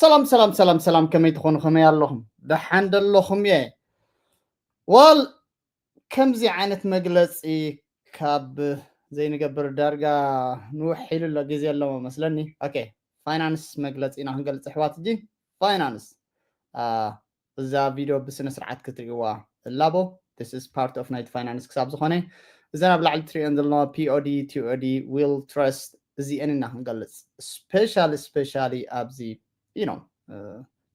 ሰላም ሰላም ሰላም ሰላም፣ ከመይ ትኾኑ? ከመይ ኣለኹም? ደሓን ደለኹም እየ። ዋል ከምዚ ዓይነት መግለፂ ካብ ዘይንገብር ዳርጋ ንውሕ ኢሉ ኣሎ፣ ግዜ ኣለዎ መስለኒ። ኦኬ፣ ፋይናንስ መግለፂ ኢና ክንገልፅ ኣሕዋት። እጂ ፋይናንስ፣ እዛ ቪድዮ ብስነ ስርዓት ክትርእይዋ እላቦ። This is part of ናይቲ ፋይናንስ ክሳብ ዝኾነ፣ እዘን ኣብ ላዕሊ ትርእየን ዘለዋ ፒኦዲ፣ ቲኦዲ፣ ዊል፣ ትረስት፣ እዚአን ኢና ክንገልፅ። ስፔሻሊ ስፔሻሊ ኣብዚ you know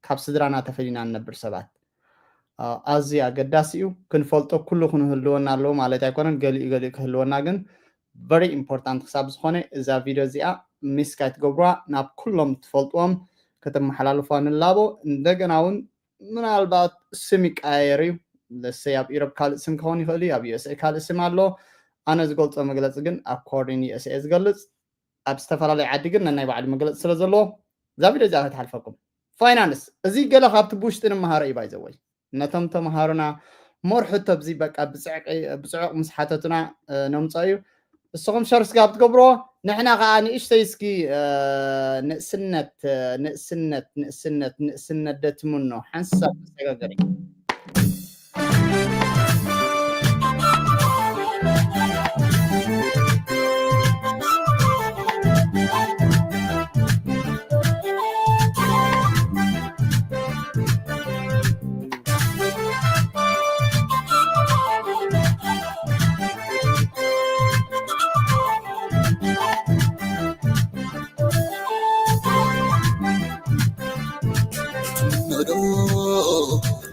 ካብ ስድራና ተፈሊና እንነብር ሰባት፣ ኣዝዩ ኣገዳሲ እዩ። ክንፈልጦ ኩሉ ክንህልወና ኣለዎ ማለት ኣይኮነን። ገሊኡ ገሊኡ ክህልወና ግን very important ክሳብ ዝኾነ፣ እዛ ቪድዮ እዚኣ ሚስ ካይትገብሩዋ፣ ናብ ኩሎም ትፈልጥዎም ከተመሓላልፏ ንላቦ። እንደገና እውን ምናልባት ስም ይቀያየር እዩ። ለሰይ ኣብ ኢሮብ ካልእ ስም ክኸውን ይኽእል እዩ፣ ኣብ ዩኤስኤ ካልእ ስም ኣሎ። ኣነ ዝገልጾ መግለፂ ግን ኣኮርዲን ዩኤስኤ ዝገልፅ፣ ኣብ ዝተፈላለየ ዓዲ ግን ነናይ ባዕሉ መግለፂ ስለ ዘለዎ እዛ ቪድዮ እዚኣ ከይትሓልፈኩም። ፋይናንስ፣ እዚ ገለ ካብቲ ብውሽጢ ንመሃሮ እዩ ባይዘወይ። ነቶም ተምሃሩና ሞር ሕቶ ብዚ በቃ ብፅዕቂ- ብፅዑቕ ምስ ሓተቱና ነምፀ እዩ። ንስኹም ሸር ስጋብ ትገብርዎ፣ ንሕና ከዓ ንእሽተይ እስኪ ንእስነት ንእስነት ንእስነት ንእስነት ደትምኖ ሓንሳብ ተሰጋገሪ። ትምኖዶ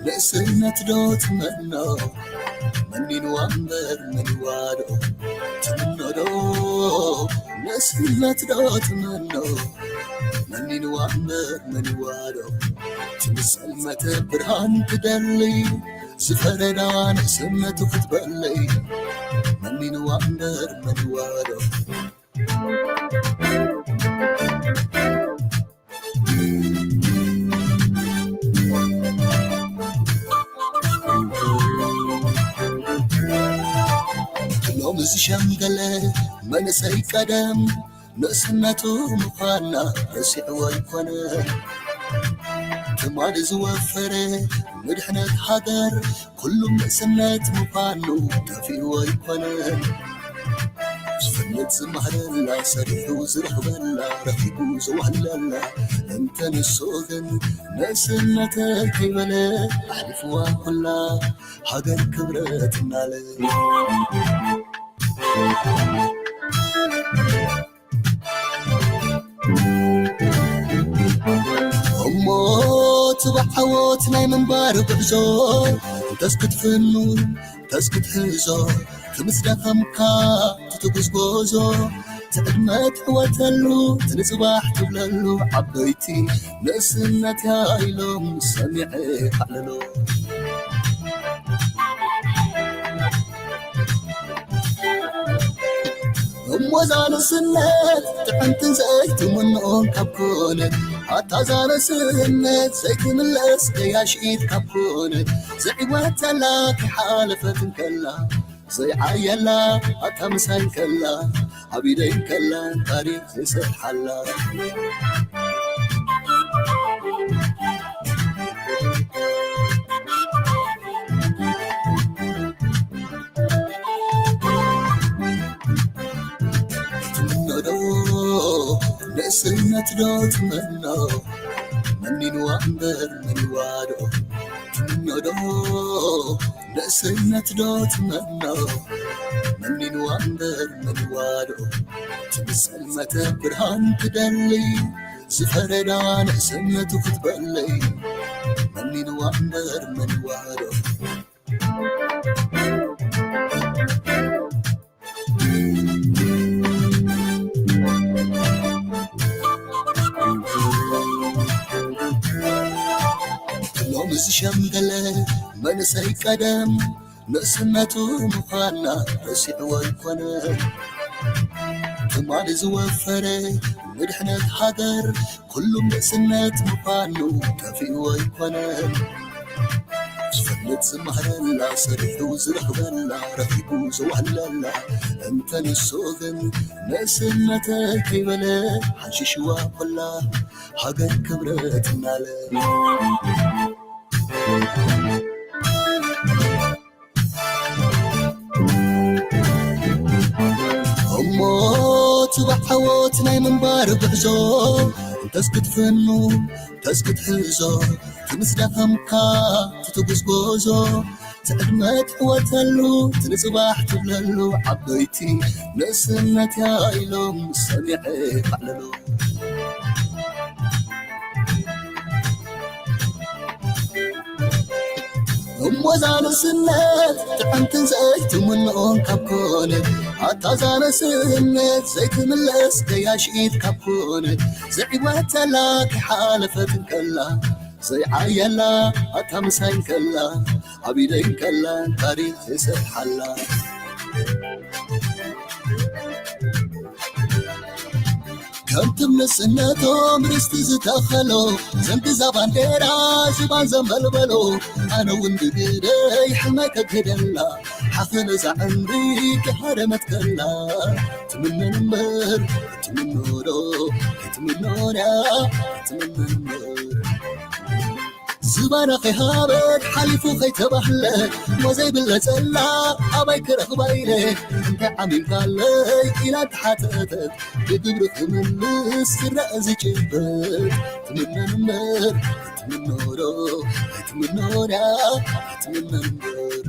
ንእስነት ዶ ትመኖ? መኒንዋ እምበር መኒዋዶ? ትምኖዶ ንእስነት ዶ ትመኖ? መኒንዋ እምበር መኒዋዶ? ትምሰል መተ ብርሃን ትደሊ፣ ዝፈረዳ ንእስነቱ ክትበሊ። መኒንዋ እምበር መኒዋዶ? ሎሚ ዝሸምገለ መንእሰይ ቀደም ንእስነቱ ምዃና ረሲዕዎ ኣይኮነን። ትማሊ ዝወፈረ ምድሕነት ሃገር ኩሉ ንእስነት ምዃኑ ጠፊእዎ ኣይኮነን። ዝፈልጥ ዝመሃረላ፣ ሰሪሑ ዝረኽበላ፣ ረኺቡ ዘዋህለላ፣ እንተ ንሱ ግን ንእስነተ ከይበለ ኣሕሊፍዋ ኩላ ሃገር ክብረት እናለ። እሞ ትብዓወት ናይ ምንባር ጉዕዞ እንተስ ክትፍኑ እንተስ ክትሕዞ፣ ትምስ ደኸምካ ትትጉዝጎዞ፣ ትዕድመ ትዕወተሉ፣ ትንጽባሕ ትብለሉ፣ ዓበይቲ ንእስነትያ ኢሎም ሰሚዐ ኣዕልሎ። እሞ እዛ ንእስነት ጥዕምትን ዘይትምንኦን ካብ ኮነ፣ ኣታ እዛ ንእስነት ዘይትምለስ ገያሽ ኢድ ካብ ኮነ፣ ዘይዕወተላ ከይሓለፈት እንከላ፣ ዘይዓየላ ኣታ ምሳይ ከላ፣ ኣብ ኢደይ ከላ ታሪኽ ዘይሰርሓላ። ትምኖዶ ንእስነት ዶ ትመኖ? መኒንዋ እምበር መኒዋዶ? ትምኖዶ ንእስነት ዶ ትመኖ? መኒንዋ እምበር መኒዋዶ? ትምሰል መተ ብርሃን ትደሊ፣ ዝፈረዳ ንእስነቱ ክትበሊ። መኒንዋ እምበር መኒዋዶ? ሎሚ ዝሸምገለ መንእሰይ ቀደም ንእስነቱ ምዃና ረሲዕዎ ኣይኮነን። ትማሊ ዝወፈረ ምድሕነት ሃገር ኩሉ ንእስነት ምዃኑ ጠፊእዎ ኣይኮነን። ዝፈልጥ ዝመሃረላ፣ ሰሪሑ ዝረኽበላ፣ ረኺቡ ዘዋህለላ፣ እንተ ንሱ ግን ንእስነተይ ከይበለ ሓንሺሽዋ ኮላ፣ ሃገር ክብረት እናለ። እሞ ትባዕ ዓወት ናይ ምንባር ጉዕዞ እንተስ ክትፍኑ እንተስ ክትሕዞ፣ ትምስዳኸምካ ትትጉዝጎዞ፣ ትዕድመ ትዕወተሉ ትንጽባሕ ትብለሉ፣ ዓበይቲ ንእስነትያ ኢሎም ሰሚዐ ባዕለሉ። እሞ እዛ ንእስነት ጥዕምትን ዘይትምንኦን ካብ ኮነት፣ ኣታ እዛ ንእስነት ዘይትምለስ ገያሽኢት ካብ ኮነት፣ ዘይዕወተላ ከይሓለፈት እንከላ፣ ዘይዓየላ ኣታ ምሳይ እንከላ፣ ኣብ ኢደይ እንከላ ታሪኽ ይሰርሓላ። ከምቲ ንእስነቶም ርስቲ ዝተኸሎ፣ ዘንግዛ ባንዴራ ዝባን ዘንበልበሎ፣ ኣነ እውን ብግደይ ሕልመይ ከግህደላ፣ ሓኽን እዛ ዕምሪ ከሃደመት ከላ፣ ትምነን እምበር ትምኖ ዶ፣ ኣይትምኖን እያ፣ ኣይትምነን እምበር። ዝባና ከይሃበት ሓሊፉ ከይተባህለ፣ እሞ ዘይብለጸላ ኣባይ ክረኽባ ኢለ፣ እንታይ ዓሚምካለይ ኢላ ተሓተተት፣ ብግብሪ ክምልስ ዝረአ ዝጭበጥ፣ ትምነን እምበር ትምኖ ዶ፣ ኣይትምኖን እያ፣ ኣይትምነን እምበር።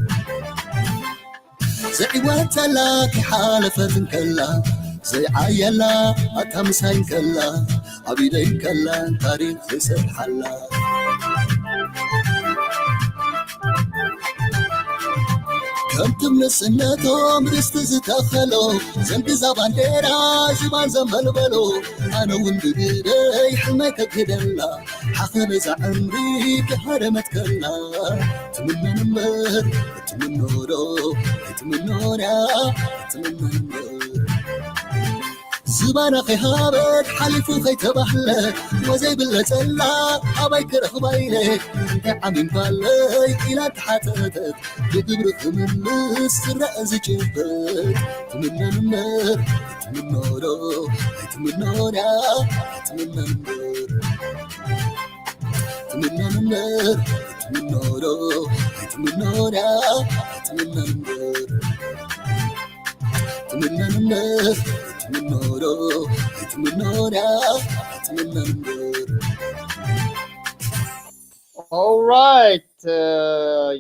ዘይወተላ ከይሓለፈት እንከላ፣ ዘይዓየላ ኣታ ምሳይ እንከላ፣ ኣብ ኢደይ እንከላ ታሪኽ ዘይሰርሓላ። ከምቲ ንእስነቶም ርስቲ ዝተኸሎ፣ ዘንግዛ ባንዴራ ዝባን ዘንበልበሎ፣ ኣነ እውን ብግደይ ሕልመይ ከግህደላ፣ ሓኽን እዛ ዕምሪ ከሃደመት ከላ፣ ትምነን እምበር ትምኖ ዶ፣ ኣይትምኖን እያ፣ ኣይትምኖን እምበር። ዝባና ከይሃበት ሓሊፉ ከይተባህለ፣ እሞ ዘይብለጸላ ኣባይ ክረኽባ ኢለ፣ እንታይ ዓሚምካለይ ኢላ ተሓተተት፣ ብግብሪ ክምልስ ዝረአ ዝጭበጥ፣ ትምነን እምበር ኣይትምኖ ዶ፣ ኣይትምኖን እያ፣ ኣይትምነን እምበር። ትምነን እምበር ኣይትምኖ ዶ፣ ኣይትምኖን እያ፣ ኣይትምነን እምበር። ትምነን እምበር ኣይትምኖ ዶ፣ ኣይትምኖን እያ፣ ኣይትምነን እምበር። Alright,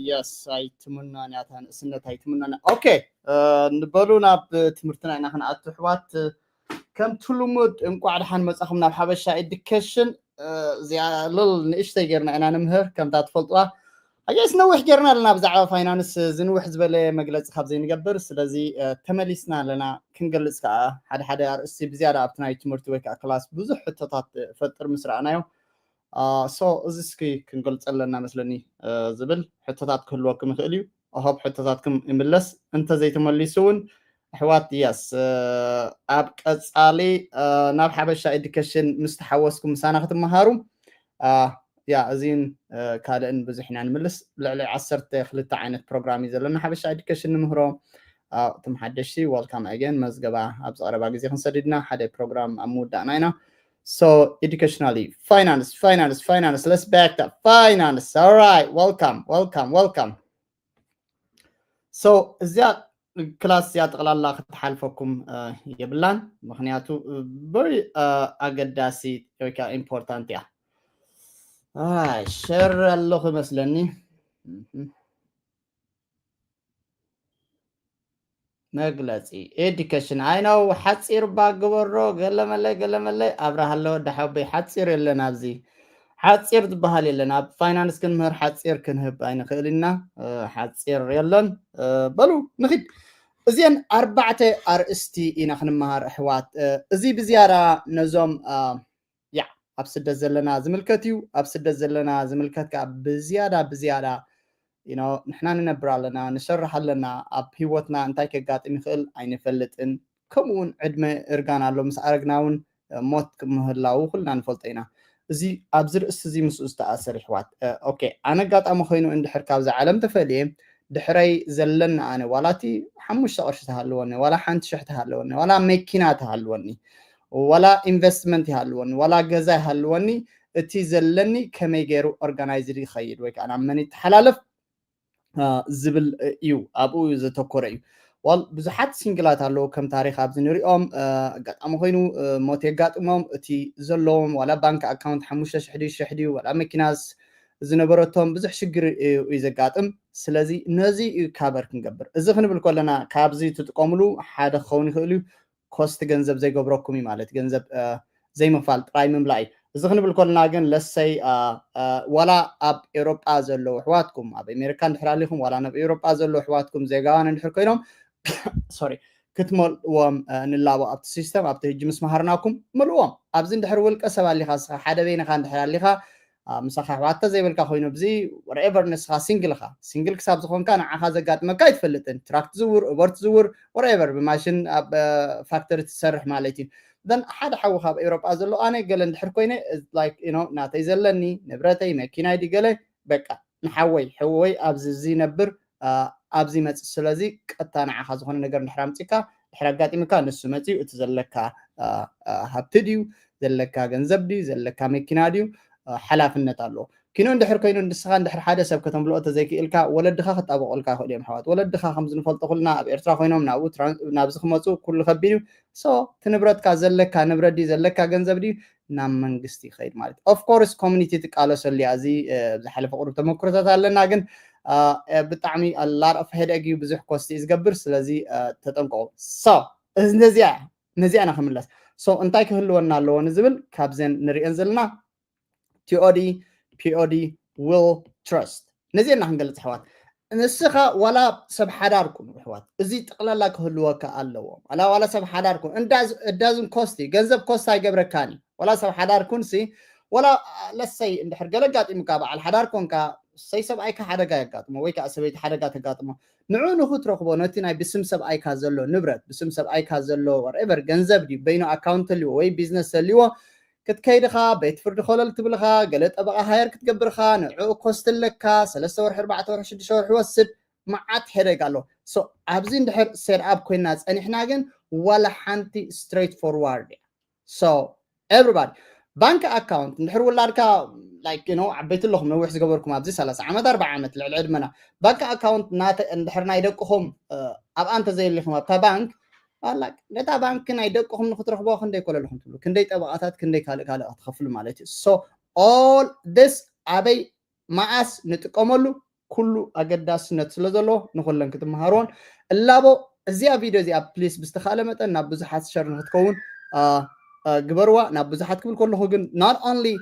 yes, ኣይትምኖን እያ፣ እታ ንእስነት ኣይትምኖን እያ። ኦኬ፣ ንበሉ ናብ ትምህርትና ኢና ክንኣቱ ኣሕዋት። ከምቲ ልሙድ እንቋዕ ደሓን መጻኹም ናብ ሓበሻ ኤዱኬሽን። እዚኣ ልል ንእሽተይ ጌርና ኢና ንምህር፣ ከምታ ትፈልጥዋ። ኣየስ ነዊሕ ጌርና ኣለና ብዛዕባ ፋይናንስ ዝንውሕ ዝበለ መግለጺ ካብ ዘይንገብር፣ ስለዚ ተመሊስና ኣለና ክንገልጽ ከኣ ሓደ ሓደ ኣርእስቲ ብዝያዳ ኣብቲ ናይ ትምህርቲ ወይ ከኣ ክላስ ብዙሕ ሕቶታት ፈጥር ምስ ረኣናዮ፣ ሶ እዚ እስኪ ክንገልጸ ኣለና መስለኒ ዝብል ሕቶታት ክህልወኩም ይኽእል እዩ። ኣሆብ ሕቶታትኩም ይምለስ። እንተ ዘይተመሊሱ እውን ኣሕዋት፣ የስ ኣብ ቀጻሊ ናብ ሓበሻ ኤዱኬሽን ምስ ተሓወስኩም ምሳና ክትመሃሩ፣ ያ እዚን ካልእን ብዙሕ ኢና ንምልስ። ልዕሊ ዓሰርተ ክልተ ዓይነት ፕሮግራም እዩ ዘለና ሓበሻ ኤዱኬሽን ንምህሮ። እቶም ሓደሽቲ ወልካም ኣገን መዝገባ ኣብ ዝቐረባ ግዜ ክንሰድድና ሓደ ፕሮግራም ኣብ ምውዳእና ኢና። So educationally finance finance finance let's back to finance. All right, welcome welcome welcome. So እዚኣ ክላስ እዚኣ ጠቕላላ ክትሓልፈኩም የብላን፣ ምክንያቱ very ኣገዳሲ ወይ ከዓ ኢምፖርታንት እያ። ሸር ኣለኹ ይመስለኒ። መግለፂ ኤዱኬሽን ኣይ ነው ሓፂር ባ ግበሮ ገለመለይ ገለመለይ ኣብርሃለ ወዲ ሓወቦይ ሓፂር የለን ኣብዚ ሓፂር ዝበሃል የለን። ኣብ ፋይናንስ ክንምህር ሓፂር ክንህብ ኣይንኽእል ኢና። ሓፂር የለን። በሉ ንኺድ። እዚአን ኣርባዕተ ኣርእስቲ ኢና ክንመሃር ኣሕዋት። እዚ ብዝያዳ ነዞም ያ ኣብ ስደት ዘለና ዝምልከት እዩ። ኣብ ስደት ዘለና ዝምልከት ከዓ ብዝያዳ ብዝያዳ you know ንሕና ንነብር ኣለና፣ ንሰርሕ ኣለና። ኣብ ህይወትና እንታይ ከጋጥም ይኽእል ኣይንፈልጥን። ከምኡ እውን ዕድመ እርጋን ኣሎ፣ ምስ ኣረግና እውን ሞት ምህላው ኩልና ንፈልጦ ኢና። እዚ ኣብዚ ርእሲ እዚ ምስኡ ዝተኣሰር ይሕዋት። ኦኬ፣ ኣነ ኣጋጣሚ ኮይኑ እንድሕር ካብዛ ዓለም ተፈልየ ድሕረይ ዘለኒ ኣነ ዋላ እቲ ሓሙሽተ ቅርሺ ተሃልወኒ፣ ዋላ ሓንቲ ሽሕ ተሃልወኒ፣ ዋላ መኪና ተሃልወኒ፣ ዋላ ኢንቨስትመንት ይሃልወኒ፣ ዋላ ገዛ ይሃልወኒ፣ እቲ ዘለኒ ከመይ ገይሩ ኦርጋናይዝድ ይኸይድ ወይ ከዓ ናብ መን ይተሓላለፍ ዝብል እዩ፣ ኣብኡ ዘተኮረ እዩ። ዋል ብዙሓት ሲንግላት ኣለዉ ከም ታሪክ ኣብዚ ንሪኦም። ኣጋጣሚ ኮይኑ ሞት የጋጥሞም፣ እቲ ዘለዎም ዋላ ባንክ ኣካውንት ሓሙሽተ ሽሕ ድዩ ሽሕ ድዩ ዋላ መኪናስ ዝነበረቶም ብዙሕ ሽግር እዩ ዘጋጥም። ስለዚ ነዚ እዩ ካቨር ክንገብር። እዚ ክንብል ከለና ካብዚ ትጥቀምሉ ሓደ ክኸውን ይኽእል እዩ። ኮስት ገንዘብ ዘይገብረኩም እዩ ማለት ገንዘብ ዘይምኽፋል ጥራይ ምምላእ እዩ። እዚ ክንብል ከለና ግን ለሰይ ዋላ ኣብ ኤውሮጳ ዘለዉ ኣሕዋትኩም ኣብ ኣሜሪካ እንድሕር ኣሊኹም ዋላ ናብ ኤውሮጳ ዘለዉ ኣሕዋትኩም ዜጋዋን እንድሕር ኮይኖም ሶሪ ክትመልእዎም ንላቦ ኣብቲ ሲስተም ኣብቲ ህጂ ምስ መሃርናኩም ምልእዎም። ኣብዚ እንድሕር ውልቀ ሰብ ኣሊኻ ስኻ ሓደ በይንኻ እንድሕር ኣሊኻ ምሳኻ ኣሕዋት ዘይብልካ ኮይኑ ብዚ ወርኤቨር ንስኻ ሲንግል ኻ ሲንግል ክሳብ ዝኾንካ ንዓኻ ዘጋጥመካ ኣይትፈልጥን። ትራክት ዝውር እበር ትዝውር ወርኤቨር ብማሽን ኣብ ፋክተሪ ትሰርሕ ማለት እዩ። ን ሓደ ሓዊ ካብ ኤውሮጳ ዘሎ ኣነ ገለ እንድሕር ኮይነ ናተይ ዘለኒ ንብረተይ መኪናይ ድገለ በቃ ንሓወይ ሕወይ ኣብዚ ዝነብር ኣብዚ መፅእ ስለዚ ቀጥታ ንዓኻ ዝኾነ ነገር እንድሕር ኣምፂካ ድሕር ኣጋጢምካ ንሱ መፅዩ እቲ ዘለካ ሃብቲ ድዩ ዘለካ ገንዘብ ድዩ ዘለካ መኪና ድዩ ሓላፍነት ኣለዎ። ኪኖ እንድሕር ኮይኑ ንስኻ እንድሕር ሓደ ሰብ ከተምልኦ ተዘይክእልካ ወለድኻ ክጣበቑልካ ይኽእሉ እዮም ኣሕዋት። ወለድኻ ከምዚ ንፈልጦ ኩልና ኣብ ኤርትራ ኮይኖም ናብዚ ክመፁ ኩሉ ከቢድ እዩ። ሶ እቲ ንብረትካ ዘለካ ንብረት ድዩ ዘለካ ገንዘብ ድዩ ናብ መንግስቲ ይኸይድ ማለት እዩ። ኦፍኮርስ ኮሚኒቲ ትቃለሰሉ እያ። እዚ ዝሓለፈ ቁሩብ ተመክሮታት ኣለና ግን ብጣዕሚ ላር ኦፍ ሄደግ እዩ ብዙሕ ኮስቲ እዩ ዝገብር። ስለዚ ተጠንቀቑ። ሶ ነዚኣ ነዚኣ ኢና ክምለስ። ሶ እንታይ ክህልወና ኣለዎ ንዝብል ካብዘን ንሪአን ዘለና ቲኦዲ ፒኦዲ ዊል ትረስት ነዚአና ክንገልፅ ኣሕዋት። ንስኻ ዋላ ሰብ ሓዳር ኩን ኣሕዋት እዚ ጠቕላላ ክህልወካ ኣለዎ። ዋላ ዋላ ሰብ ሓዳር ኩን እዳዝን ኮስቲ ገንዘብ ኮስት ኣይገብረካን እዩ። ዋላ ሰብ ሓዳር ኩን ሲ ዋላ ለሰይ እንድሕር ገለ ኣጋጢሙካ በዓል ሓዳር ኮንካ ሰይ ሰብኣይካ ሓደጋ የጋጥሞ ወይ ከዓ ሰበይቲ ሓደጋ ተጋጥሞ ንዑ ንክትረኽቦ ነቲ ናይ ብስም ሰብኣይካ ዘሎ ንብረት ብስም ሰብኣይካ ዘሎ ወርኤቨር ገንዘብ ድዩ በይኑ ኣካውንት ተልዎ ወይ ቢዝነስ ተልዎ ክትከይድኻ ቤት ፍርዲ ኮለል ትብልኻ ገለ ጠበቓ ሃየር ክትገብርኻ ንዕኡ ኮስት ኣለካ ሰለስተ ወርሒ ኣርባዕተ ወርሒ ሽዱሽተ ወርሒ ወስድ መዓት ሄደግ ኣሎ። ሶ ኣብዚ እንድሕር ሴት ኣፕ ኮይና ፀኒሕና ግን ዋላ ሓንቲ ስትሬት ፎርዋርድ እያ። ሶ ኤቭሪባዲ ባንክ ኣካውንት እንድሕር ውላድካ ላይክ ዩ ኖ ዓበይቲ ኣለኹም ነዊሕ ዝገበርኩም ኣብዚ ሰላሳ ዓመት ኣርባዓ ዓመት ልዕሊ ዕድመና ባንክ ኣካውንት ናተ እንድሕር ናይ ደቅኹም ኣብኣ እንተዘየሊኹም ኣብታ ባንክ ነታ ባንክ ናይ ደቅኹም ንክትረኽቦ ክንደይ ኮለልኹም ትብሉ ክንደይ ጠበቓታት ክንደይ ካልእ ካልእ ክትኸፍሉ ማለት እዩ። ሶ ኦል ዲስ ኣበይ መዓስ ንጥቀመሉ ኩሉ ኣገዳስነት ስለ ዘለዎ ንኩለን ክትመሃርዎን እላቦ እዚኣ ቪድዮ እዚኣ ፕሊስ ብዝተኻእለ መጠን ናብ ብዙሓት ሸር ንክትከውን ግበርዋ። ናብ ብዙሓት ክብል ከለኹ ግን not only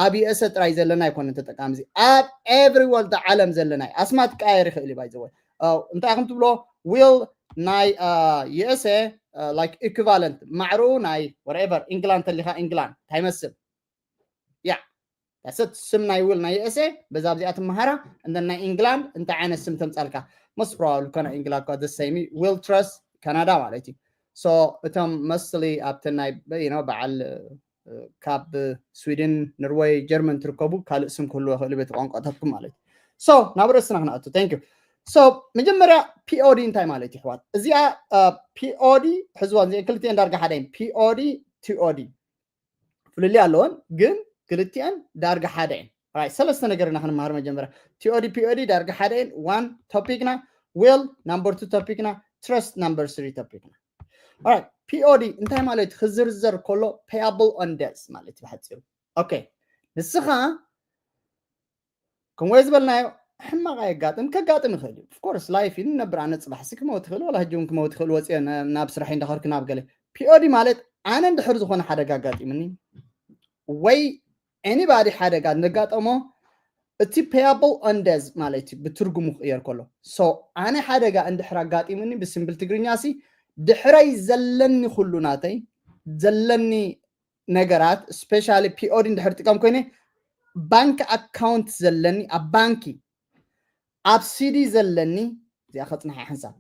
ኣብ ዩኤስኤ ጥራይ ዘለና ኣይኮነን ተጠቃሚ እዚ ኣብ ኤቭሪ ወርልድ ዓለም ዘለና እዩ። ኣስማት ክቀያየር ይኽእል እዩ ባይዘወይ እንታይ ከም ትብሎ ዊል ናይ ዩኤስኤ ላይክ ኢኩቫለንት ማዕርኡ ናይ ወርኤቨር ኢንግላንድ ተሊኻ ኢንግላንድ እንታይ መስል ያ ዳሰት ስም ናይ ዊል ናይ ዩኤስኤ በዛ ኣብዚኣ ትመሃራ እንደ ናይ ኢንግላንድ እንታይ ዓይነት ስም ተምፃልካ most probably ኮና ኢንግላንድ ኳ the same ዊል ትረስት ካናዳ ማለት እዩ። ሶ እቶም መስሊ ኣብቲ ናይ በዓል ካብ ስዊድን ኖርወይ ጀርመን ትርከቡ ካልእ ስም ክህልዎ ይኽእሉ በቲ ቋንቋታትኩም ማለት እዩ። ሶ ናብ ርእስና ክነኣቱ thank you። ሶ መጀመርያ ፒኦዲ እንታይ ማለት እዩ ኣሕዋት? እዚኣ ፒኦዲ ሕዝዋ እዚአን ክልቲአን ዳርጋ ሓደ እየን። ፒኦዲ ቲኦዲ ፍልልይ ኣለወን ግን ክልቲአን ዳርጋ ሓደ እየን። ሰለስተ ነገር ኢና ክንመሃር መጀመርያ ቲኦዲ ፒኦዲ ዳርጋ ሓደ እየን። ዋን ቶፒክና ዊል ናምበር ቱ ቶፒክና ትረስት ናምበር ስሪ ቶፒክና ኦራይት ፒኦዲ እንታይ ማለት ክዝርዘር ከሎ payable on death ማለት እዩ ብሓፂሩ። ኦኬ ንስኻ ከምኡ ዝበልናዮ ሕማቕ ኣየጋጥም ከጋጥም ይኽእል እዩ። ኦፍኮርስ ላይፍ እዩ ንነብር ኣነ ፅባሕ ሲ ክመውት ይኽእል ዋላ ሕጂ እውን ክመውት ይኽእል ወፅኦ ናብ ስራሕ እንዳኸርክ ናብ ገለ ፒኦዲ ማለት ኣነ እንድሕር ዝኾነ ሓደጋ ኣጋጢምኒ ወይ ኤኒባዲ ሓደጋ ነጋጠሞ እቲ payable on death ማለት እዩ ብትርጉሙ ክቕየር ከሎ ሶ ኣነ ሓደጋ እንድሕር ኣጋጢሙኒ ብስምብል ትግርኛ ሲ ድሕረይ ዘለኒ ኩሉ ናተይ ዘለኒ ነገራት ስፔሻሊ ፒኦዲ እንድሕር ጥቀም ኮይነ ባንክ ኣካውንት ዘለኒ ኣብ ባንኪ ኣብ ሲዲ ዘለኒ እዚኣ ከፅንሓ ሓንሳብ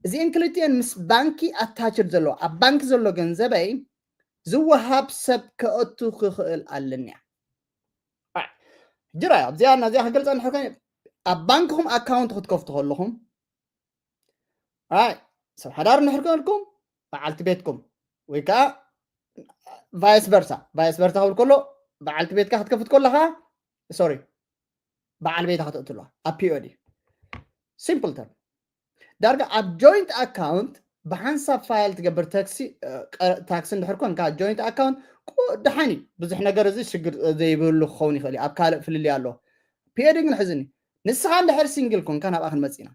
እዚአን ክልቲአን ምስ ባንኪ ኣታችድ ዘለዎ ኣብ ባንኪ ዘሎ ገንዘበይ ዝወሃብ ሰብ ከእቱ ክኽእል ኣለኒ እያ። ሕጂ ራይ ኣብዚኣ ናዚኣ ክገልፃ እንድሕር ኮይነ ኣብ ባንክኹም ኣካውንት ክትከፍቱ ከለኹም ኣይ ሰብ ሓዳር እንድሕር ኮይንኩም በዓልቲ ቤትኩም ወይ ከዓ vice versa vice versa ክብል ከሎ በዓልቲ ቤትካ ክትከፍት ከለካ ሶሪ በዓል ቤታ ክትእትልዋ ኣብ ፒኦዲ simple term ዳርጋ ኣብ joint account ብሓንሳብ ፋይል ትገብር ታክሲ ታክሲ እንድሕር ኮንካ joint account ደሓን እዩ ብዙሕ ነገር እዚ ሽግር ዘይብሉ ክኸውን ይኽእል እዩ ኣብ ካልእ ፍልልይ ኣሎ ፒኦዲ ግን ሕዝኒ ንስኻ እንድሕር ሲንግል ኮንካ ናብኣ ክንመፅእ ኢና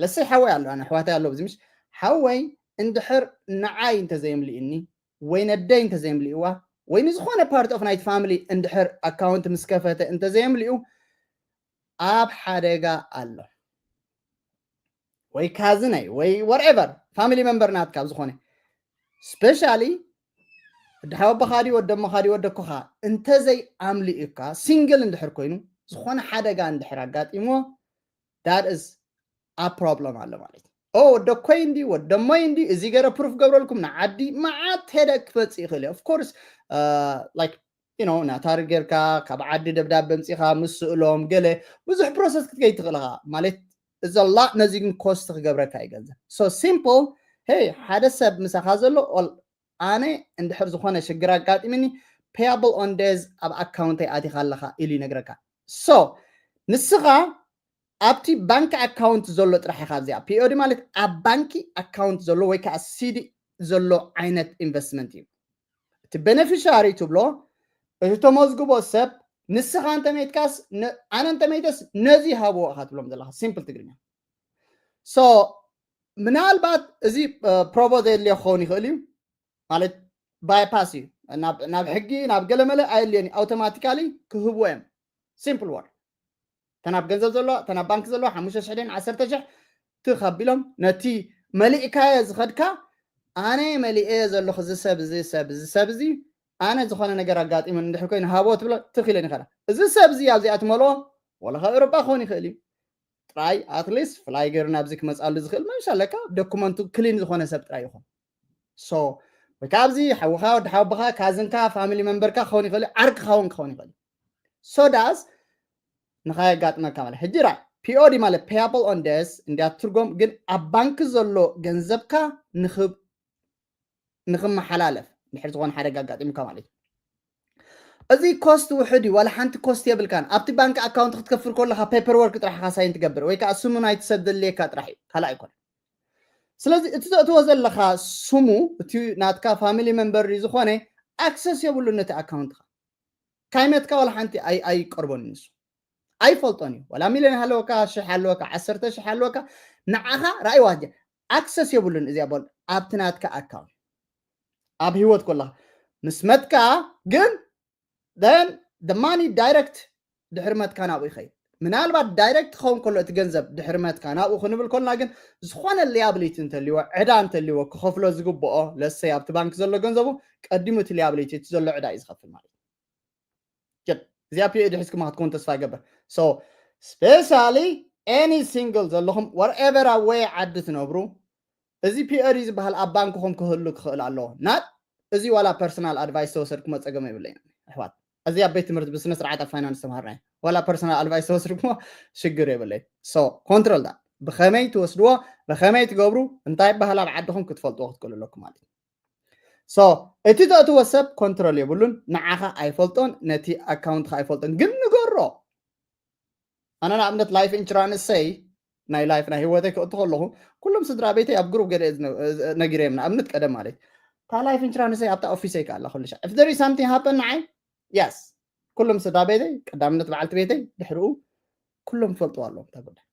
ለሰይ ሓወይ ኣሎ ኣነ ኣሕዋተይ ኣሎ እዚ ምሽ ሓወይ እንድሕር ንዓይ እንተዘየምልእኒ ወይ ነደይ እንተዘየምልእዋ ወይ ንዝኾነ part of ናይቲ family እንድሕር ኣካውንት ምስ ከፈተ እንተዘየምልኡ ኣብ ሓደጋ ኣሎ ወይ ካዝነይ ወይ whatever family member ናትካ ኣብ ዝኾነ specially ወዲ ሓወቦኻ ድዩ ወዲ ኣሞኻ ድዩ ወዲ ኣኮኻ እንተዘይ ኣምልእካ ሲንግል እንድሕር ኮይኑ ዝኾነ ሓደጋ እንድሕር ኣጋጢምዎ that is a problem ኣሎ ማለት እዩ ወደኮይ እንዲ ወደሞይ እንዲ እዚ ገረ ፕሩፍ ገብረልኩም ንዓዲ መዓት ሄደ ክመፅእ ይኽእል እዩ of course like you know ናታሪ ጌርካ ካብ ዓዲ ደብዳበ ምፂኻ ምስ ስእሎም ገለ ብዙሕ ፕሮሰስ ክትከይ ትኽእል ኢኻ ማለት እዘላ ነዚ ግን ኮስት ክገብረካ እዩ ገንዘብ so simple hey ሓደ ሰብ ምሳኻ ዘሎ ኣነ እንድሕር ዝኾነ ሽግር ኣጋጢምኒ payable on days ኣብ ኣካውንተይ ኣቲኻ ኣለኻ ኢሉ ይነግረካ so ንስኻ ኣብቲ ባንክ ኣካውንት ዘሎ ጥራሕ ኢኻ ኣብዚኣ ፒኦዲ ማለት ኣብ ባንኪ ኣካውንት ዘሎ ወይ ከዓ ሲዲ ዘሎ ዓይነት ኢንቨስትመንት እዩ እቲ ቤነፊሻሪ ትብሎ እቲ ተመዝግቦ ሰብ ንስኻ እንተመይትካስ ኣነ እንተመይተስ ነዚ ሃብዎ ኢኻ ትብሎም ዘለኻ ሲምፕል ትግርኛ so ምናልባት እዚ ፕሮቦ ዘየድልዮ ክኸውን ይኽእል እዩ ማለት ባይፓስ እዩ ናብ ሕጊ ናብ ገለመለ ኣየድልዮን እዩ ኣውቶማቲካሊ ክህብዎ እዮም ሲምፕል ወር ተናብ ገንዘብ ዘለዋ ተናብ ባንክ ዘለዋ ሓሙሽተ ሽሕ ደን ዓሰርተ ሽሕ ትኸቢሎም ነቲ መሊእካዮ ዝኸድካ ኣነ መሊእዮ ዘለኹ እዚ ሰብ እዚ ሰብ እዚ ሰብ እዚ ኣነ ዝኾነ ነገር ኣጋጢሙ እንድሕር ኮይኑ ሃቦ ትብሎ ትኽኢለ ይኸዳ እዚ ሰብ እዚ ኣብዚኣ ትመልኦ ወላ ካብ ኤሮጳ ክኸውን ይኽእል እዩ ጥራይ ኣትሊስት ፍላይ ገይሩ ናብዚ ክመፅኣሉ ዝኽእል መምሻ ኣለካ ዶኩመንቱ ክሊን ዝኾነ ሰብ ጥራይ ይኹን ሶ ወይ ካብዚ ሓውኻ ወዲ ሓውብኻ ካዝንካ ፋሚሊ መንበርካ ክኸውን ይኽእል ዓርክኻ እውን ክኸውን ይኽእል ሶዳስ ንኻ የጋጥመካ ማለት ሕጂ ራ ፒኦዲ ማለት payable on days እንዲያ ትርጎም ግን ኣብ ባንክ ዘሎ ገንዘብካ ንኽብ ንኽመሓላለፍ ድሕር ዝኾነ ሓደጋ ኣጋጢሙካ ማለት እዩ እዚ ኮስት ውሕድ እዩ ዋላ ሓንቲ ኮስት የብልካን ኣብቲ ባንክ ኣካውንት ክትከፍል ከለካ ፔፐር ወርክ ጥራሕ ኢካ ሳይን ትገብር ወይ ከዓ ስሙ ናይቲ ሰብ ዘድልየካ ጥራሕ እዩ ካልእ ኣይኮነ ስለዚ እቲ ዘእትዎ ዘለካ ስሙ እቲ ናትካ ፋሚሊ መንበር ዝኾነ ኣክሰስ የብሉ ነቲ ኣካውንትካ ካይመትካ ዋላ ሓንቲ ኣይቀርቦን ንሱ ኣይፈልጦን እዩ ዋላ ሚልዮን ሃለወካ ሽሕ ሃለወካ ዓሰርተ ሽሕ ሃለወካ ንዓኻ ራእይዋ ኣክሰስ የብሉን እዚኣ ቦል ኣብቲ ናትካ ኣካውንት ኣብ ህይወት ኮላ ምስ መትካ ግን then the money direct ድሕሪ መትካ ናብኡ ይኸይድ ምናልባት ዳይረክት ክኸውን ከሎ እቲ ገንዘብ ድሕሪ መትካ ናብኡ ክንብል ከልና ግን ዝኾነ ሊያብሊቲ እንተልዎ ዕዳ እንተልዎ ክኸፍሎ ዝግብኦ ለሰይ ኣብቲ ባንክ ዘሎ ገንዘቡ ቀዲሙ እቲ ሊያብሊቲ እቲ ዘሎ ዕዳ እዩ ዝኸፍል ማለት እዩ እዚኣ ፒኤ ድሒዝኩማ ክትኮን ተስፋ ይገብር so specially any single ዘለኹም wherever ኣብ ወይ ዓዲ ትነብሩ እዚ ፒኤዲ ዝበሃል ኣብ ባንክኹም ክህሉ ክኽእል ኣለዎ ናት እዚ ዋላ ፐርሰናል ኣድቫይስ ተወሰድኩሞ ፀገም የብለይ ኣሕዋት እዚ ኣብ ቤት ትምህርቲ ብስነ ስርዓት ኣብ ፋይናንስ ተምሃርና ዋላ ፐርሰናል ኣድቫይስ ተወስድኩሞ ሽግር የብለይ so control that ብኸመይ ትወስድዎ ብኸመይ ትገብሩ እንታይ ይበሃል ኣብ ዓድኹም ክትፈልጥዎ ክትክእሉ ኣለኩም ማለት እዩ so እቲ ተእትዎ ሰብ ኮንትሮል የብሉን ንዓኻ ኣይፈልጦን ነቲ ኣካውንትካ ኣይፈልጦን ግን ንገሮ ኣነ ንኣብነት ላይፍ ኢንሹራንሰይ ናይ ላይፍ ናይ ህይወተይ ክእቱ ከለኹ ኩሎም ስድራ ቤተይ ኣብ ግሩብ ገለ ነጊረዮም ንኣብነት ቀደም ማለት እታ ላይፍ ኢንሹራንሰይ ኣብታ ኦፊሰይ ከኣላ ኩሉ ሻ if there is something happen ንዓይ yes ኩሎም ስድራ ቤተይ ቀዳምነት በዓልቲ ቤተይ ድሕሪኡ ኩሎም ፈልጥዋ ኣለዎም እታ ጉዳይ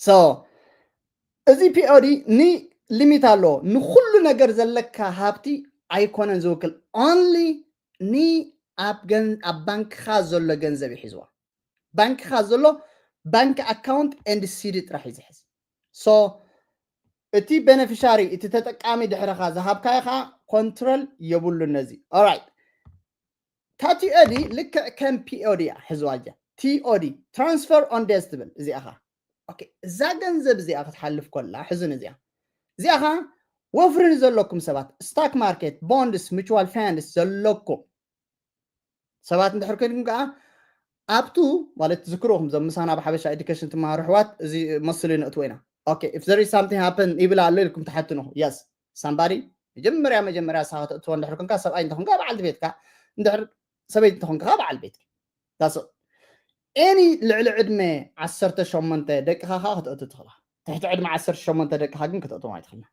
so እዚ ፒኦዲ ኒ ሊሚት ኣለዎ ንኩሉ ነገር ዘለካ ሃብቲ ኣይኮነን ዝውክል only ኒ ኣብ ገን ኣብ ባንክኻ ዘሎ ገንዘብ ይሒዝዋ ባንክኻ ዘሎ ባንክ ኣካውንት ኤንድ ሲዲ ጥራሕ እዩ ዝሕዝ so እቲ ቤነፊሻሪ እቲ ተጠቃሚ ድሕርኻ ዝሃብካዮ ከዓ ኮንትሮል የብሉን ነዚ ኦራይት ታቲኦዲ ልክዕ ከም ፒኦዲ እያ ሕዝዋ እያ ቲኦዲ transfer on days ትብል እዚኣኻ እዛ ገንዘብ እዚኣ ክትሓልፍ ኮላ ሕዙን እዚኣ እዚኣኻ ወፍሪ ዘለኩም ሰባት ስታክ ማርኬት ቦንድስ ሚቹዋል ፋንድስ ዘለኩም ሰባት እንድሕር ኮይንኩም ከዓ ኣብቱ ማለት ትዝክርኹም ዞም ምሳና ብሓበሻ ኤዱኬሽን ትመሃሩ ኣሕዋት እዚ መስሉ ነእትዎ ኢና። Okay, if there is something happen ይብል ኣሎ ኢልኩም ትሓትኑ። Yes, somebody መጀመርያ መጀመርያ ንስኻ ከተእትዎ እንድሕር ኮንካ ሰብኣይ እንተኾንካ በዓልቲ ቤትካ፣ እንድሕር ሰበይቲ እንተኾንካ ከዓ በዓል ቤትካ። That's all. Any ልዕሊ ዕድመ ዓሰርተ ሸሞንተ ደቅኻ ከዓ ከተእቱ ትኽእላ። ትሕቲ ዕድመ ዓሰርተ ሸሞንተ ደቅኻ ግን ከተእትዎም ኣይትኽእልና።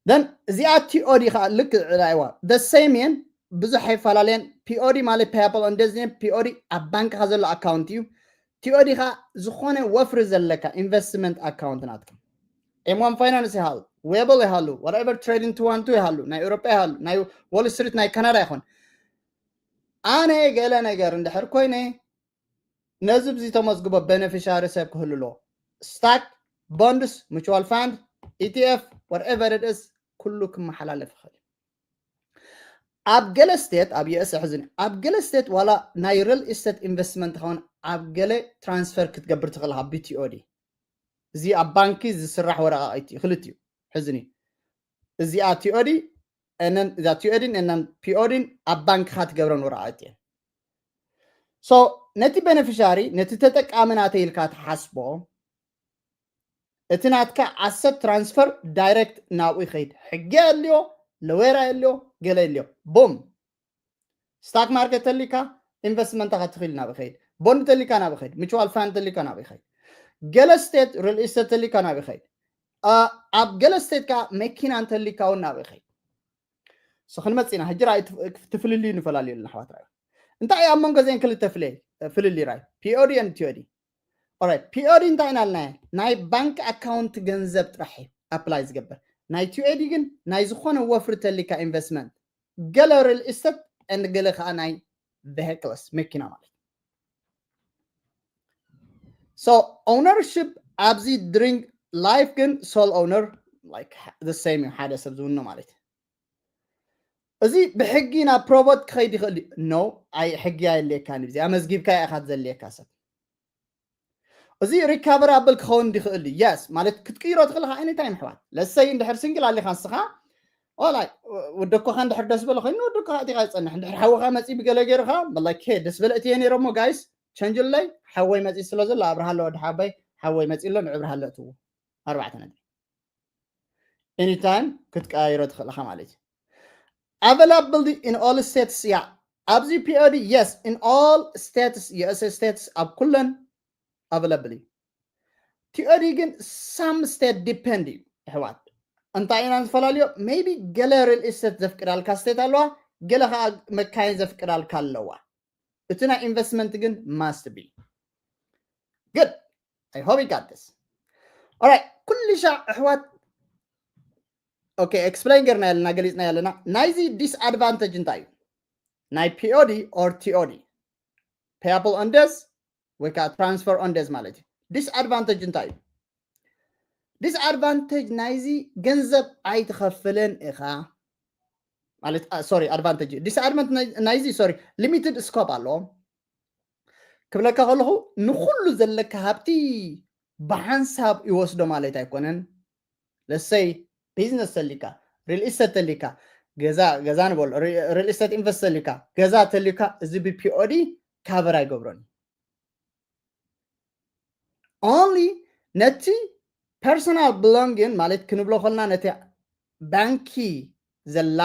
Then እዚኣ ቲኦዲ ከዓ ልክ ራይዋ the same እየን፣ ብዙሕ ኣይፈላለየን። ፒኦዲ ማለት payable on death እየን። ፒኦዲ ኣብ ባንክኻ ዘሎ ኣካውንት እዩ። ቲኦዲ ከዓ ዝኾነ ወፍሪ ዘለካ ኢንቨስትመንት ኣካውንት ናትካ ኤም ዋን ፋይናንስ ይሃሉ፣ ዌብል ይሃሉ፣ whatever trading two one two ይሃሉ፣ ናይ ኤውሮጳ ይሃሉ፣ ናይ ዎል ስትሪት ናይ ካናዳ ይኾን። ኣነ ገለ ነገር እንድሕር ኮይነ ነዚ ብዚ ተመዝግቦ ቤነፊሻሪ ሰብ ክህሉ ኣለዎ። ስታክ፣ ቦንድስ፣ ሙቹዋል ፋንድ፣ ኢቲኤፍ፣ whatever it is ኩሉ ክመሓላለፍ ይኽእል እዩ። ኣብ ገለ ስቴት ኣብ ዩኤስ ሕዝኒ ኣብ ገለ ስቴት ዋላ ናይ ሪል ኢስቴት ኢንቨስትመንት ኸውን ኣብ ገለ ትራንስፈር ክትገብር ትኽእል ኢኻ ብቲኦዲ። እዚ ኣብ ባንኪ ዝስራሕ ወረቃቂት እዩ። ክልቲኡ ሕዝኒ እዚኣ ቲኦዲ እነን እዛ ቲኦዲን እነን ፒኦዲን ኣብ ባንክኻ ትገብረን ወረቃቂት እየን። So ነቲ ቤነፊሻሪ ነቲ ተጠቃሚ ናተይ ኢልካ ትሓስቦ እቲ ናትካ ኣሰት ትራንስፈር ዳይሬክት ናብኡ ይኸይድ። ሕጊ የልዮ፣ ለዌራ የልዮ፣ ገለ የልዮ። ቡም። ስታክ ማርኬት ተሊካ ኢንቨስትመንትካ ትኽእል ናብ ይኸይድ። ቦንድ ተሊካ ናብ ይኸይድ። ሙቹዋል ፋንድ ተሊካ ናብ ይኸይድ። ገለ ስቴት ሪል ኢስቴት ተሊካ ናብ ይኸይድ። ኣብ ገለ ስቴት ከዓ መኪና እንተሊካ እውን ናብ ይኸይድ። So ክንመፅእ ኢና ሕጂ ራይ ትፍልልዩ ንፈላለዩ ኣለና ኣሕዋት ራይ እንታይ ኣብ መንጎ ዘን ክልተ ፍልልይ ራይ ፒኦዲ ን ቲኦዲ። ኦራይት፣ ፒኦዲ እንታይ ኢና ኢልናዮ? ናይ ባንክ ኣካውንት ገንዘብ ጥራሕ እዩ ኣፕላይ ዝገብር። ናይ ቲኦዲ ግን ናይ ዝኾነ ወፍሪ ተሊካ ኢንቨስትመንት፣ ገለ ሪል ኢስቴት ን ገለ ከዓ ናይ ቬሂክልስ መኪና ማለት። So ኦውነርሽፕ ኣብዚ ድሪንግ ላይፍ ግን ሶል ኦውነር ዘ ሴም እዩ፣ ሓደ ሰብ ዝውኖ ማለት እዩ። እዚ ብሕጊ ናብ ፕሮቦት ክኸይድ ይኽእል እዩ። ኖ፣ ኣይ ሕጊ ኣየድልየካን እዩ። እዚኣ መዝጊብካ ኢኻ ዘድልየካ ሰብ። እዚ ሪካቨራብል ክኸውን ይኽእል እዩ። የስ ማለት ክትቅይሮ ትኽእል ኢኻ ኤኒታይም ኣሕዋት። ለሰይ እንድሕር ሲንግል ኣሊኻ ንስኻ ኦላይ ወደኮኻ እንድሕር ደስ በለ ኮይኑ ወደኮኻ እቲኻ ይጸንሕ እንድሕር ሓወኻ መጺ ብገለ ገይርኻ በላይ ከ ደስ በለ እትየ ነይረ እሞ ጋይስ ቸንጅለይ ሓወይ መጺ ስለ ዘሎ ኣብርሃለ ወዲ ሓበይ ሓወይ መጺ ኣሎ ንዕብርሃለ እትዎ ኣርባዕተ ነጥቢ ኤኒታይም ክትቀያይሮ ትኽእል ኢኻ ማለት እዩ። Availability in all states እያ። ኣብዚ ፒኦዲ የስ in all states ዩኤስ ስቴትስ ኣብ ኩለን ኣቨለብል እዩ። ቲኦዲ ግን ሳም ስቴት ዲፐንድ እዩ ኣሕዋት። እንታይ ኢና ንፈላለዮ? ሜይቢ ገለ ሪል ኢስቴት ዘፍቅዳልካ ስቴት ኣለዋ፣ ገለ ከዓ መካይን ዘፍቅዳልካ ኣለዋ። እቲ ናይ ኢንቨስትመንት ግን ማስት ቢ ግድ። I hope you got this. Alright, ኩሉ ሻዕ ኣሕዋት ኦኬ ኤክስፕሌን ገርና ያለና ገሊፅና ያለና ናይዚ ዲስኣድቫንቴጅ እንታይ እዩ? ናይ ፒኦዲ ኦር ቲኦዲ ፔያብል ኦን ደዝ ወይ ከዓ ትራንስፈር ኦን ደዝ ማለት እዩ። ዲስኣድቫንቴጅ እንታይ እዩ? ዲስኣድቫንቴጅ ናይዚ ገንዘብ ኣይትኸፍልን ኢኻ ማለት ሶሪ ኣድቫንቴጅ ዲስኣድቫንቴጅ ናይዚ ሶሪ ሊሚትድ ስኮፕ ኣለዎ። ክብለካ ከለኹ ንኩሉ ዘለካ ሃብቲ ብሓንሳብ ይወስዶ ማለት ኣይኮነን። ለሰይ ቢዝነስ ተሊካ ሪል ኢስቴት ተሊካ ገዛ ገዛ ንበሎ ሪል ኢስቴት ኢንቨስት ተሊካ ገዛ ተሊካ እዚ ብፒኦዲ ካቨር ኣይገብሮን። ኦንሊ ነቲ ፐርሶናል ብሎንግን ማለት ክንብሎ ከልና ነቲ ባንኪ ዘላ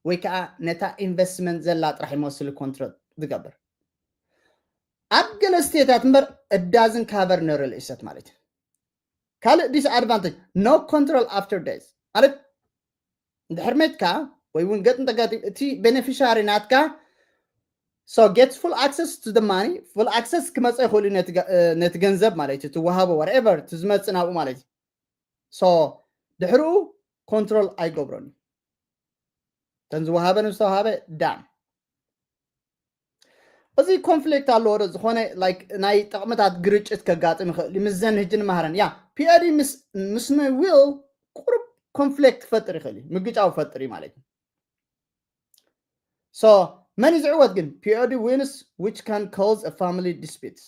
ወይ ከዓ ነታ ኢንቨስትመንት ዘላ ጥራሕ ይመስል ኮንትሮል ዝገብር ኣብ ገለ ስቴታት እምበር እዳዝን ካቨር ንሪል ኢስቴት ማለት እዩ። ካልእ ዲስኣድቫንቴጅ no control after death ማለት እንድሕር መትካ ወይ እውን ገጥ እንተጋጢም እቲ ቤኔፊሻሪ ናትካ so get full access to the money full access ክመፀ ይኽእሉ ነቲ ገንዘብ ማለት እዩ ትወሃቦ whatever እቲ ዝመፅእ ናብኡ ማለት እዩ። So ድሕርኡ ኮንትሮል ኣይገብሮን እዩ። ተን ዝወሃበ ንዝተወሃበ ዳም እዚ ኮንፍሊክት ኣለዎ ዶ ዝኾነ ናይ ጠቕምታት ግርጭት ከጋጥም ይኽእል እዩ። ምስዘን ህጂ ንመሃረን ያ ፒኦዲ ምስ ዊል ቁሩብ ኮንፍሊክት ክፈጥር ይኽእል እዩ፣ ምግጫው ክፈጥር እዩ ማለት እዩ። So መን እዩ ዝዕወት ግን? ፒኦዲ ዊንስ which can cause a family disputes።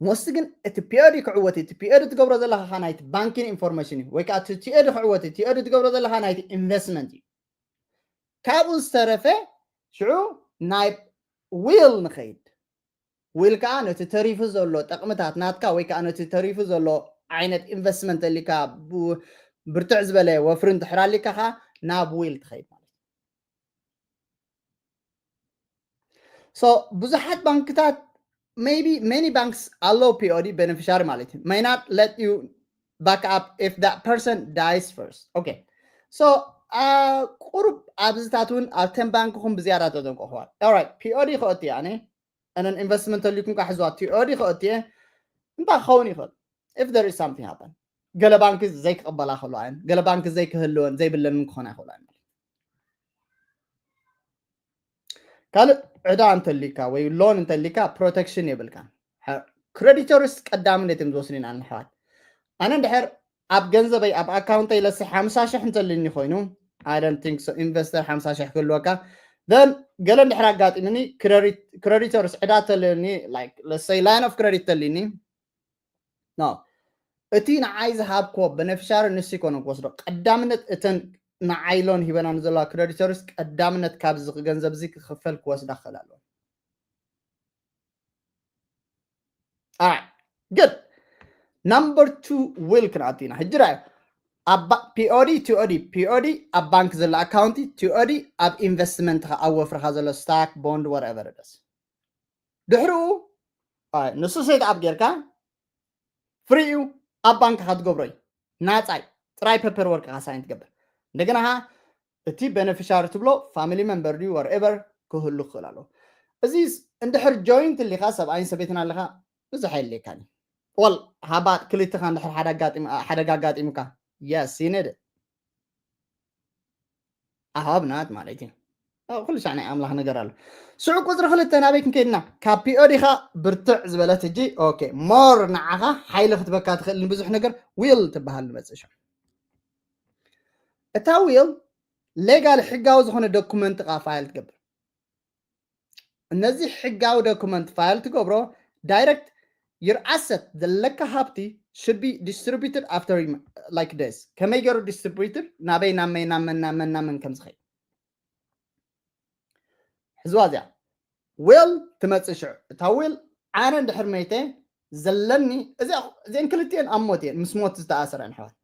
ሞስት ግን እቲ ፒኦዲ ክዕወት እቲ ፒኦዲ ትገብሮ ዘለካ ናይቲ ባንኪን ኢንፎርሜሽን እዩ ወይ ከዓ እቲ ቲኦዲ ክዕወት ቲኦዲ ትገብሮ ዘለካ ናይቲ ኢንቨስትመንት እዩ። ካብኡ ዝተረፈ ሽዑ ናይ will ንኸይድ። Will ከዓ ነቲ ተሪፉ ዘሎ ጠቕምታት ናትካ ወይ ከዓ ነቲ ተሪፉ ዘሎ ዓይነት investment ተሊካ ብርትዕ ዝበለ ወፍሪ እንድሕር ኣሊካ ከዓ ናብ will ትኸይድ ማለት እዩ። So ብዙሓት ባንክታት, maybe many banks allow P O D beneficiary ማለት እዩ, may not let you back up if that person dies first. Okay, so ቁሩብ ኣብዚታት እውን ኣብ ten ባንክኹም ብዝያዳ ተጠንቀቑ። Alright, P O D ከእቲ ኣነ እነን investment ተልዩኩም ካ ሕዝዋ P O D ከእቲ እንታይ ክኸውን ይኽእል? If there is something happen, ገለ ባንክ ዘይክቕበላ ከሎ ኣየን ገለ ባንክ ዘይክህልወን ዘይብለንን ክኾና ይኽእሉ ኣየን። ካልእ ዕዳ እንተሊካ ወይ loan እንተሊካ protection የብልካን። Creditors ቀዳምነት እዮም ዝወስዱ ኢና ንሕዋት። ኣነ እንድሕር ኣብ ገንዘበይ ኣብ ኣካውንተይ ለሲ ሓምሳ ሽሕ እንተልኒ ኮይኑ፣ I don't think so፣ ኢንቨስተር ሓምሳ ሽሕ ክህልወካ። Then ገለ እንድሕር ኣጋጢምኒ፣ creditors ዕዳ ተልኒ፣ like let's say line of credit ተልኒ፣ no፣ እቲ ንዓይ ዝሃብኮ beneficiary ንሱ ይኮነ ክወስዶ። ቀዳምነት እተን ንዓይ loan ሂበና ንዘለዋ creditors ቀዳምነት ካብዚ ገንዘብ እዚ ክኽፈል ክወስዳ ክኽእል ኣለዎ። Alright, good. Number two will ክንኣቱ ኢና። ሕጂ ራእዩ ኣብ P O D፣ T O D፣ P O D ኣብ ባንክ ዘሎ ኣካውንቲ፣ T O D ኣብ ኢንቨስትመንትኻ ኣብ ወፍርኻ ዘሎ stock፣ bond፣ whatever it is። ድሕሪኡ ንሱ set up ጌርካ free እዩ፣ ኣብ ባንክኻ ትገብሮ እዩ፣ ናጻይ ጥራይ paperwork ኻ sign ትገብር። እንደገና እቲ beneficiary ትብሎ family member ድዩ whatever ክህሉ ክኽእል ኣለዎ። እዚ እንድሕር joint ኣሊኻ ሰብኣይን ሰበይትን ኣለኻ ብዙሕ ኣየድልየካን እዩ። Well ሃባ ክልተኻ እንድሕር ሓደ ኣጋጢሙካ yes you need it ኣሃብ ናት ማለት እዩ። ኩሉ ሻዕ ናይ ኣምላኽ ነገር ኣሎ። ሽዑ ቁፅሪ ክልተ ናበይ ክንከይድና? ካብ P O D ኻ ብርትዕ ዝበለት ሕጂ okay more ንዓኻ ሓይሊ ክትበካ ትኽእል ንብዙሕ ነገር will ትበሃል ንመፅእ ሽዑ። እታ will legal ሕጋዊ ዝኾነ ዶኩመንት ኻ file ትገብር። እነዚ ሕጋዊ ዶኩመንት file ትገብሮ direct your asset ዘለካ ሃብቲ should be distributed after like this። ከመይ ገይሩ distributed ናበይ ናብ መን ናብ መን ናብ መን ናብ መን ከም ዝኸይድ ሕዝዋ እዚኣ። Will ትመፅእ ሽዑ እታ will ኣነ እንድሕር መይተ ዘለኒ እዚኣን ክልቲኤን ኣብ ሞት እየን ምስ ሞት ዝተኣሰረ ንሕዋት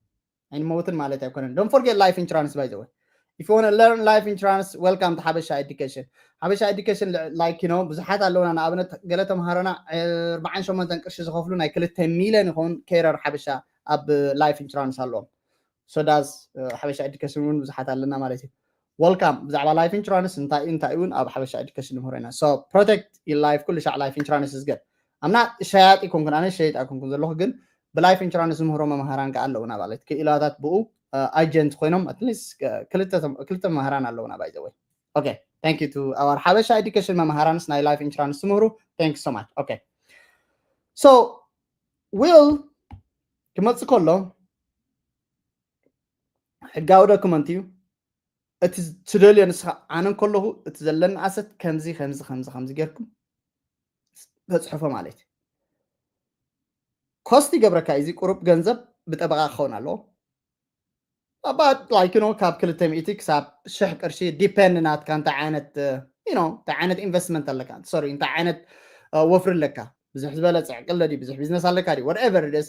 ኣይንመውትን ማለት ኣይኮነን። Don't forget life insurance by the way. If you want to learn life insurance, welcome to ሓበሻ education. ሓበሻ education like you know ብዙሓት ኣለውና። ንኣብነት ገለ ተምሃሮና ኣርባዓን ሸሞንተን ቅርሺ ዝኸፍሉ ናይ ክልተ ሚልዮን ይኸውን carer ሓበሻ ኣብ life insurance ኣለዎም። So does ሓበሻ education እውን ብዙሓት ኣለና ማለት እዩ። Welcome። ብዛዕባ life insurance እንታይ እንታይ እውን ኣብ ሓበሻ education ንምህሮ ኢና። So protect your life። ኩሉ ሻዕ life insurance is good። ኣምና ሸያጢ ኮንኩን ኣነ ሸይጥ ኣይኮንኩን ዘለኹ ግን ብ life insurance ዝምህሮ መምሃራን ከኣ ኣለውና ማለት ክኢላታት ብኡ agent ኮይኖም at least ክልተ መምህራን ኣለውና by the way. Okay, thank you to our ሓበሻ education መምሃራንስ ናይ life insurance ትምህሩ thank you so much. Okay, so will ክመጽእ ከሎ ሕጋዊ ዶክመንት እዩ። እቲ ትደልዮ ንስኻ ኣነ ከለኹ እቲ ዘለኒ ኣሰት ከምዚ ከምዚ ከምዚ ከምዚ ጌርኩም ተፅሕፎ ማለት እዩ። ኮስት ይገብረካ እዚ ቁሩብ ገንዘብ ብጠበቃ ክኸውን ኣለዎ። ኣባት like you know ካብ ክልተ ሚእቲ ክሳብ ሽሕ ቅርሺ depend ናትካ እንታይ ዓይነት you know እንታይ ዓይነት investment ኣለካ sorry እንታይ ዓይነት ወፍሪ ኣለካ ብዙሕ ዝበለ ፅዕቅለ ድዩ ብዙሕ ቢዝነስ ኣለካ ድዩ whatever it is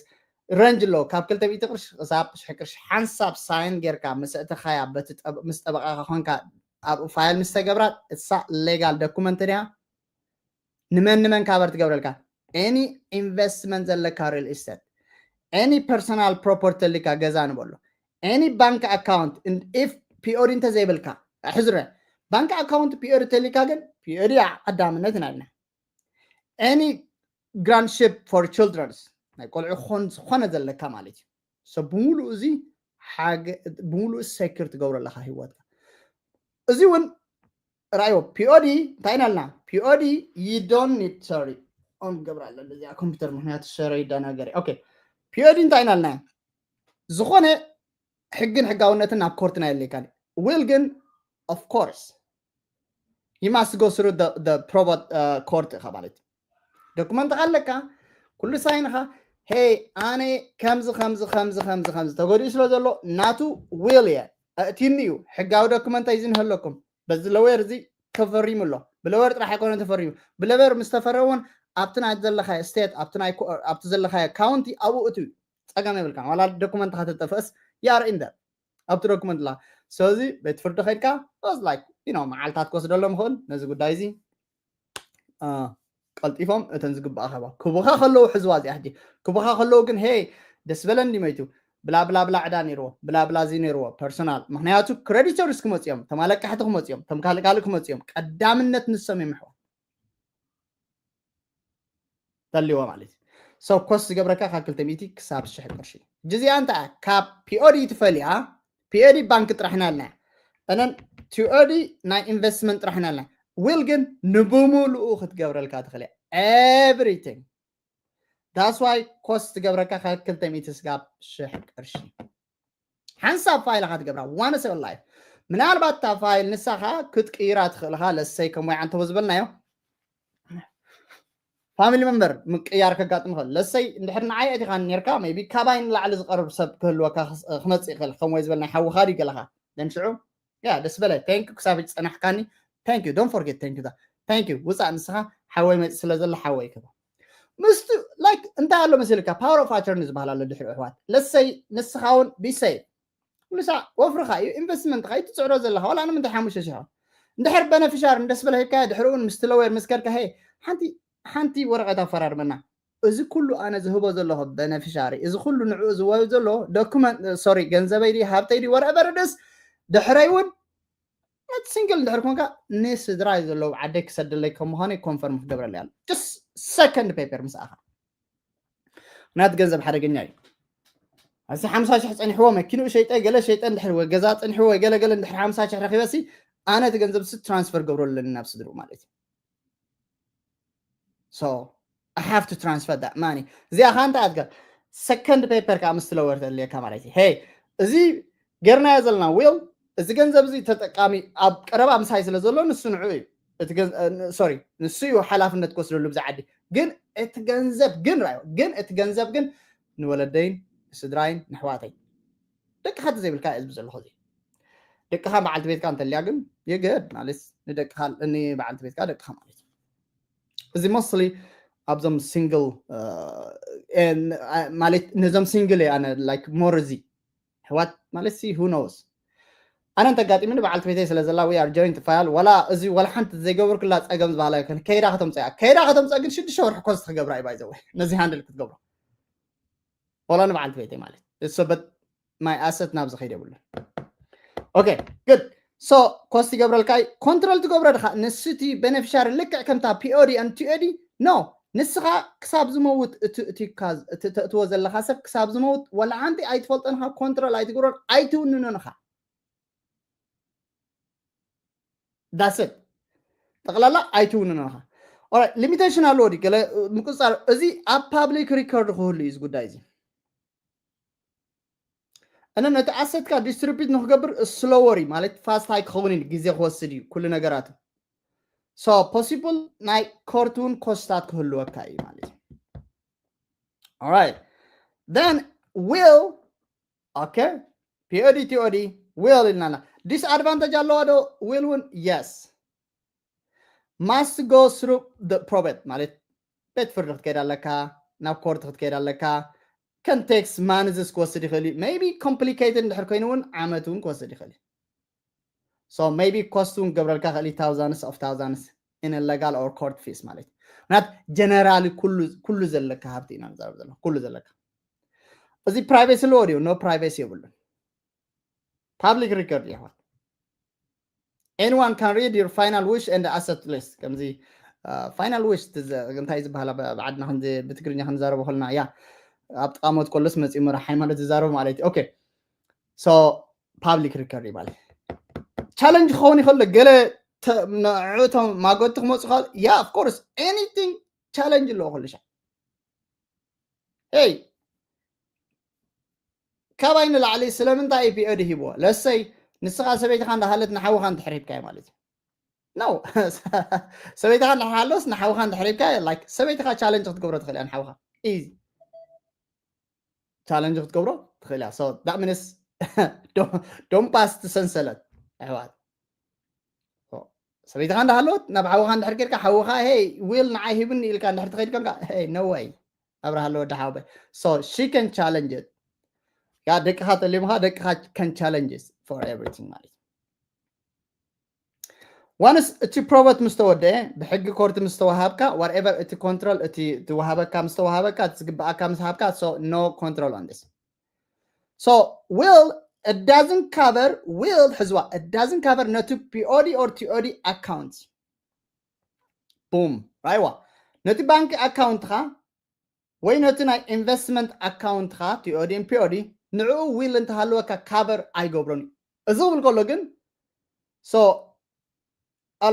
range ኣለዎ ካብ ክልተ ሚእቲ ቅርሺ ክሳብ ሽሕ ቅርሺ ሓንሳብ ሳይን ጌርካ ምስ እተኻያ በቲ ምስ ጠበቃ ኮንካ ኣብኡ file ምስ ተገብራ እሳ legal document ድያ ንመን ንመን cover ትገብረልካ any investment ዘለካ real estate any personal property ተልካ ገዛ ንበሎ any bank account if P O D እንተዘይብልካ ሕዝረ bank account P O D ተልካ ግን P O D ቀዳምነት ናልና any grantship for children ናይ ቆልዑ ክኾን ዝኾነ ዘለካ ማለት እዩ። So ብምሉእ እዚ ብምሉእ secure ትገብሮ ኣለካ ህይወትካ። እዚ እውን ራእዮ P O D እንታይ ኢና ልና? P O D you don't need sorry on ገብራ ኣሎ እዚኣ ኮምፒውተር ምክንያቱ ሸረ ይዳናገር okay P O D እንታይ ኢና ልና? ዝኾነ ሕግን ሕጋውነትን ናብ ኮርት ናይ ኣለካ will ግን of course you must go through the proper court ኢኻ ማለት እዩ። ዶክመንት ኣለካ ኩሉ ሳይንኻ hey ኣነ ከምዚ ከምዚ ከምዚ ከምዚ ከምዚ ተጎዲኡ ስለ ዘሎ ናቱ will እየ ኣእትኒ እዩ ሕጋዊ ዶክመንት እዩ ዝንህለኩም በዚ lawyer እዚ ተፈሪሙ ኣሎ ብለወር ጥራሕ ኣይኮነ ተፈሪሙ። ብለበር ምስ ተፈረመ እውን ኣብቲ ናይ ዘለኻዮ ስቴት ኣብቲ ዘለኻዮ ካውንቲ ኣብኡ እቱ ጸገም የብልካን። ዋላ ዶኩመንትካ ተጠፍእስ ያር ኢንደር ኣብቲ ዶኩመንት ላ ስለዚ ቤት ፍርዲ ከድካ ላይክ መዓልታት ክወስደሎም ይኽእል። ነዚ ጉዳይ እዚ ቀልጢፎም እተን ዝግባእ ከባ ክቡኻ ከለዉ ሕዝዋ እዚኣ ሕጂ ክቡኻ ከለዉ ግን ሄ ደስ በለኒ መይቱ ብላ ብላ ብላ ዕዳ ነይርዎ ብላ ብላ እዚ ነይርዎ ፐርሶናል ምክንያቱ ክሬዲተርስ ክመፅኦም ተማለቃሕቲ ክመፅኦም ተምካልካል ክመፅኦም ቀዳምነት ንሶም ይምሕዋ ተልዎ ማለት እዩ። ሰብ ኮስ ዝገብረካ ካብ ክልተ ሚእቲ ክሳብ ሽሕ ቅርሺ ሕጂ እዚኣ እንተ ካብ ፒኦዲ ትፈልያ ፒኦዲ ባንክ ጥራሕ ኢና ኣለና እነን ቲኦዲ ናይ ኢንቨስትመንት ጥራሕ ኢና ኣለና ዊል ግን ንብሙሉኡ ክትገብረልካ ትኽእል everything that's why ኮስ ትገብረካ ካብ ክልተ ሚእቲ ስጋብ ሽሕ ቅርሺ ሓንሳብ ፋይል ኢኻ ትገብራ ዋነ ሰብ ላይፍ ምናልባት እታ ፋይል ንሳኻ ክትቅይራ ትኽእልኻ ለሰይ ከም ወይ ዓንተቦ ዝበልናዮ ፋሚሊ መንበር ምቅያር ከጋጥም ይኽእል ለሰይ እንድሕር ንዓይ ኣቲኻ ነርካ ቢ ካባይ ንላዕሊ ዝቀርብ ሰብ ክህልወካ ክመፅእ ይኽእል ከም ወይ ዝበልና ሓውኻ ድዩ ገለኻ ደን ሽዑ ያ ደስ በለ thank you ክሳብ ሕጂ ፀናሕካኒ thank you don't forget thank you thank you ውፃእ ንስኻ ሓወይ መፂ ስለ ዘሎ ሓወይ ክባ ምስቱ like እንታይ ኣሎ መሲልካ power of attorney ዝበሃል ኣሎ ድሕሪ ኣሕዋት ለሰይ ንስኻ እውን be safe ኩሉ ሳዕ ወፍርኻ እዩ ኢንቨስትመንትኻ እዩ ትፅዕሮ ዘለኻ ዋላ ንምንታይ ሓሙሽተ ሽሕ እንድሕር በነፊሻር እንደስ በለ ሂብካዮ ድሕሪ እውን ምስ ትለወር ምስ ከድካ ሄ ሓንቲ ሓንቲ ወረቐት ኣፈራርመና እዚ ኩሉ ኣነ ዝህቦ ዘለኹ በነፊሻሪ እዚ ኩሉ ንዕኡ ዝወሃብ ዘሎ ዶኩመንት ሶሪ ገንዘበይ ድዩ ሃብተይ ድዩ whatever it is ድሕረይ እውን እቲ ሲንግል እንድሕር ኮንካ ንስድራይ ዘለዉ ዓደይ ክሰደለይ ከም ምዃነይ ኮንፈርም ክገብረለይ ኣሎ just second paper ምስ ኣኻ ምክንያቱ ገንዘብ ሓደገኛ እዩ ኣዚ ሓምሳ ሽሕ ፀኒሕዎ መኪንኡ ሸይጠ ገለ ሸይጠ እንድሕር ወይ ገዛ ፀኒሕዎ ወይ ገለ ገለ እንድሕር ሓምሳ ሽሕ ረኺበሲ ኣነ እቲ ገንዘብ ሲ ትራንስፈር ገብሮ ኣለኒ ናብ ስድርኡ ማለት እዩ so I have to transfer that money እዚኣ ከዓ እንታይ ኣትገር ሰከንድ ፔፐር ከዓ ምስ ትለወር ተድልየካ ማለት እዩ ሄይ እዚ ገርናዮ ዘለና ዊል እዚ ገንዘብ እዚ ተጠቃሚ ኣብ ቀረባ ምሳይ ስለ ዘሎ ንሱ ንዑ እዩ ሶሪ ንሱ እዩ ሓላፍነት ክወስደሉ ብዛ ዓዲ ግን እቲ ገንዘብ ግን ራዮ ግን እቲ ገንዘብ ግን ንወለደይን ንስድራይን ንሕዋተይ ደቅኻ ተዘይብልካ እየ ዝብል ዘለኹ እዚ ደቅኻ በዓልቲ ቤትካ እንተልያ ግን የገድ ማለት ንደቅኻ ንበዓልቲ ቤትካ ደቅኻ ማለት እዩ እዚ ሞስትሊ ኣብዞም ሲንግል ማለት ነዞም ሲንግል እየ ኣነ ላይክ ሞር እዚ ኣሕዋት ማለት ሲ who knows ኣነ እንተጋጢሙኒ በዓልቲ ቤተይ ስለ ዘላ we are joint file ዋላ እዚ ዋላ ሓንቲ ዘይገበርኩላ ፀገም ዝበሃላ ይኮን ከይዳ ከተምፅያ ከይዳ ከተምፅያ ግን ሽዱሽተ ወርሒ ኮስት ክገብራ እዩ ባይዘወ ነዚ ሃንድል ክትገብሮ ዋላ ንበዓልቲ ቤተይ ማለት እሰበት my asset ናብ ዝኸይድ የብሉን okay good so ኮስት ይገብረልካ ኮንትሮል ትገብሮ ድኻ ንስቲ beneficiary ልክዕ ከምታ POD and TOD no ንስኻ ክሳብ ዝመውት እቲ እቲካ ተእትዎ ዘለኻ ሰብ ክሳብ ዝመውት ወላ ሓንቲ ኣይትፈልጦን ኢኻ ኮንትሮል ኣይትገብሮን ኣይትውንኖን ኢኻ that's it ጠቕላላ ኣይትውንኖን ኢኻ limitation ኣለዎ ድዩ ገለ ምቁፅፃር እዚ ኣብ public record ክህሉ እዩ እዚ ጉዳይ እዚ እነ ነቲ ኣሰትካ distribute ንክገብር slower እዩ ማለት fast ኣይክኸውን እዩ ግዜ ክወስድ እዩ ኩሉ ነገራቱ so possible ናይ ኮርት እውን ኮስታት ክህልወካ እዩ ማለት እዩ right then will okay POD TOD will ኢልና disadvantage ኣለዋ ዶ will እውን yes must go through the probate ማለት ቤት ፍርዲ ክትከይድ ኣለካ ናብ ኮርት ክትከይድ ኣለካ context months ክወስድ ይኽእል እዩ maybe complicated እንድሕር ኮይኑ እውን ዓመት እውን ክወስድ ይኽእል እዩ so maybe cost እውን ክገብረልካ ክእል thousands of thousands in legal or court fees ማለት እዩ ምክንያት generally ኩሉ ዘለካ ሃብቲ ኢና ንዛረብ ዘለና ኩሉ ዘለካ እዚ privacy ኣለዎ ድዩ no privacy የብሉን public record እዩ ኣሕዋት anyone can read your final wish and asset list ከምዚ final wish እንታይ ዝበሃላ ብዓድና ብትግርኛ ክንዛረቦ ከለና ያ ኣብ ጥቃሞት ኮሎስ መፂኡ መራሕ ሃይማኖት ዝዛረቡ ማለት እዩ okay so public record ማለት challenge ክኸውን ይኽእል ገለ ንዕቶም ማጎቲ ክመፁ ያ of course anything challenge ኣለዎ ኩሉ ሻዕ ሄይ ካባይ ንላዕሊ ስለምንታይ እዩ POD ሂብዎ let's say ንስኻ ሰበይትኻ እንዳሃለት ንሓውኻ እንድሕር ሂብካዮ ማለት እዩ no ሰበይትኻ እንዳሃለስ ንሓውኻ እንድሕር ሂብካዮ like ሰበይትኻ challenge ክትገብሮ ትኽእል እያ ንሓውኻ easy challenge ክትገብሮ ትኽእል እያ so that means don't pass ሰንሰለት ኣሕዋት ሰበይትኻ እንዳሃለወት ናብ ሓውኻ እንድሕር ጌርካ ሓውኻ hey will ንዓይ ሂብኒ ኢልካ እንድሕር ትኸይድ ኮንካ hey no way ኣብርሃለ ወዲ ሓወበይ so she can challenge it ያ ደቅኻ ጠሊምኻ ደቅኻ can challenge it for everything ማለት እዩ ዋንስ እቲ ፕሮበት ምስ ተወደአ ብሕጊ ኮርት ምስ ተዋሃብካ whatever እቲ ኮንትሮል እቲ ትወሃበካ ምስ ተዋሃበካ እቲ ዝግብኣካ ምስ ሃብካ so no control on this so will it doesn't cover will ሕዝዋ it doesn't cover ነቲ POD or TOD account boom ራይዋ ነቲ ባንክ ኣካውንትኻ ወይ ነቲ ናይ ኢንቨስትመንት ኣካውንትኻ ቲኦዲን ፒኦዲ ንዕኡ ዊል እንተሃለወካ ካቨር ኣይገብሮን እዩ እዚ ክብል ከሎ ግን so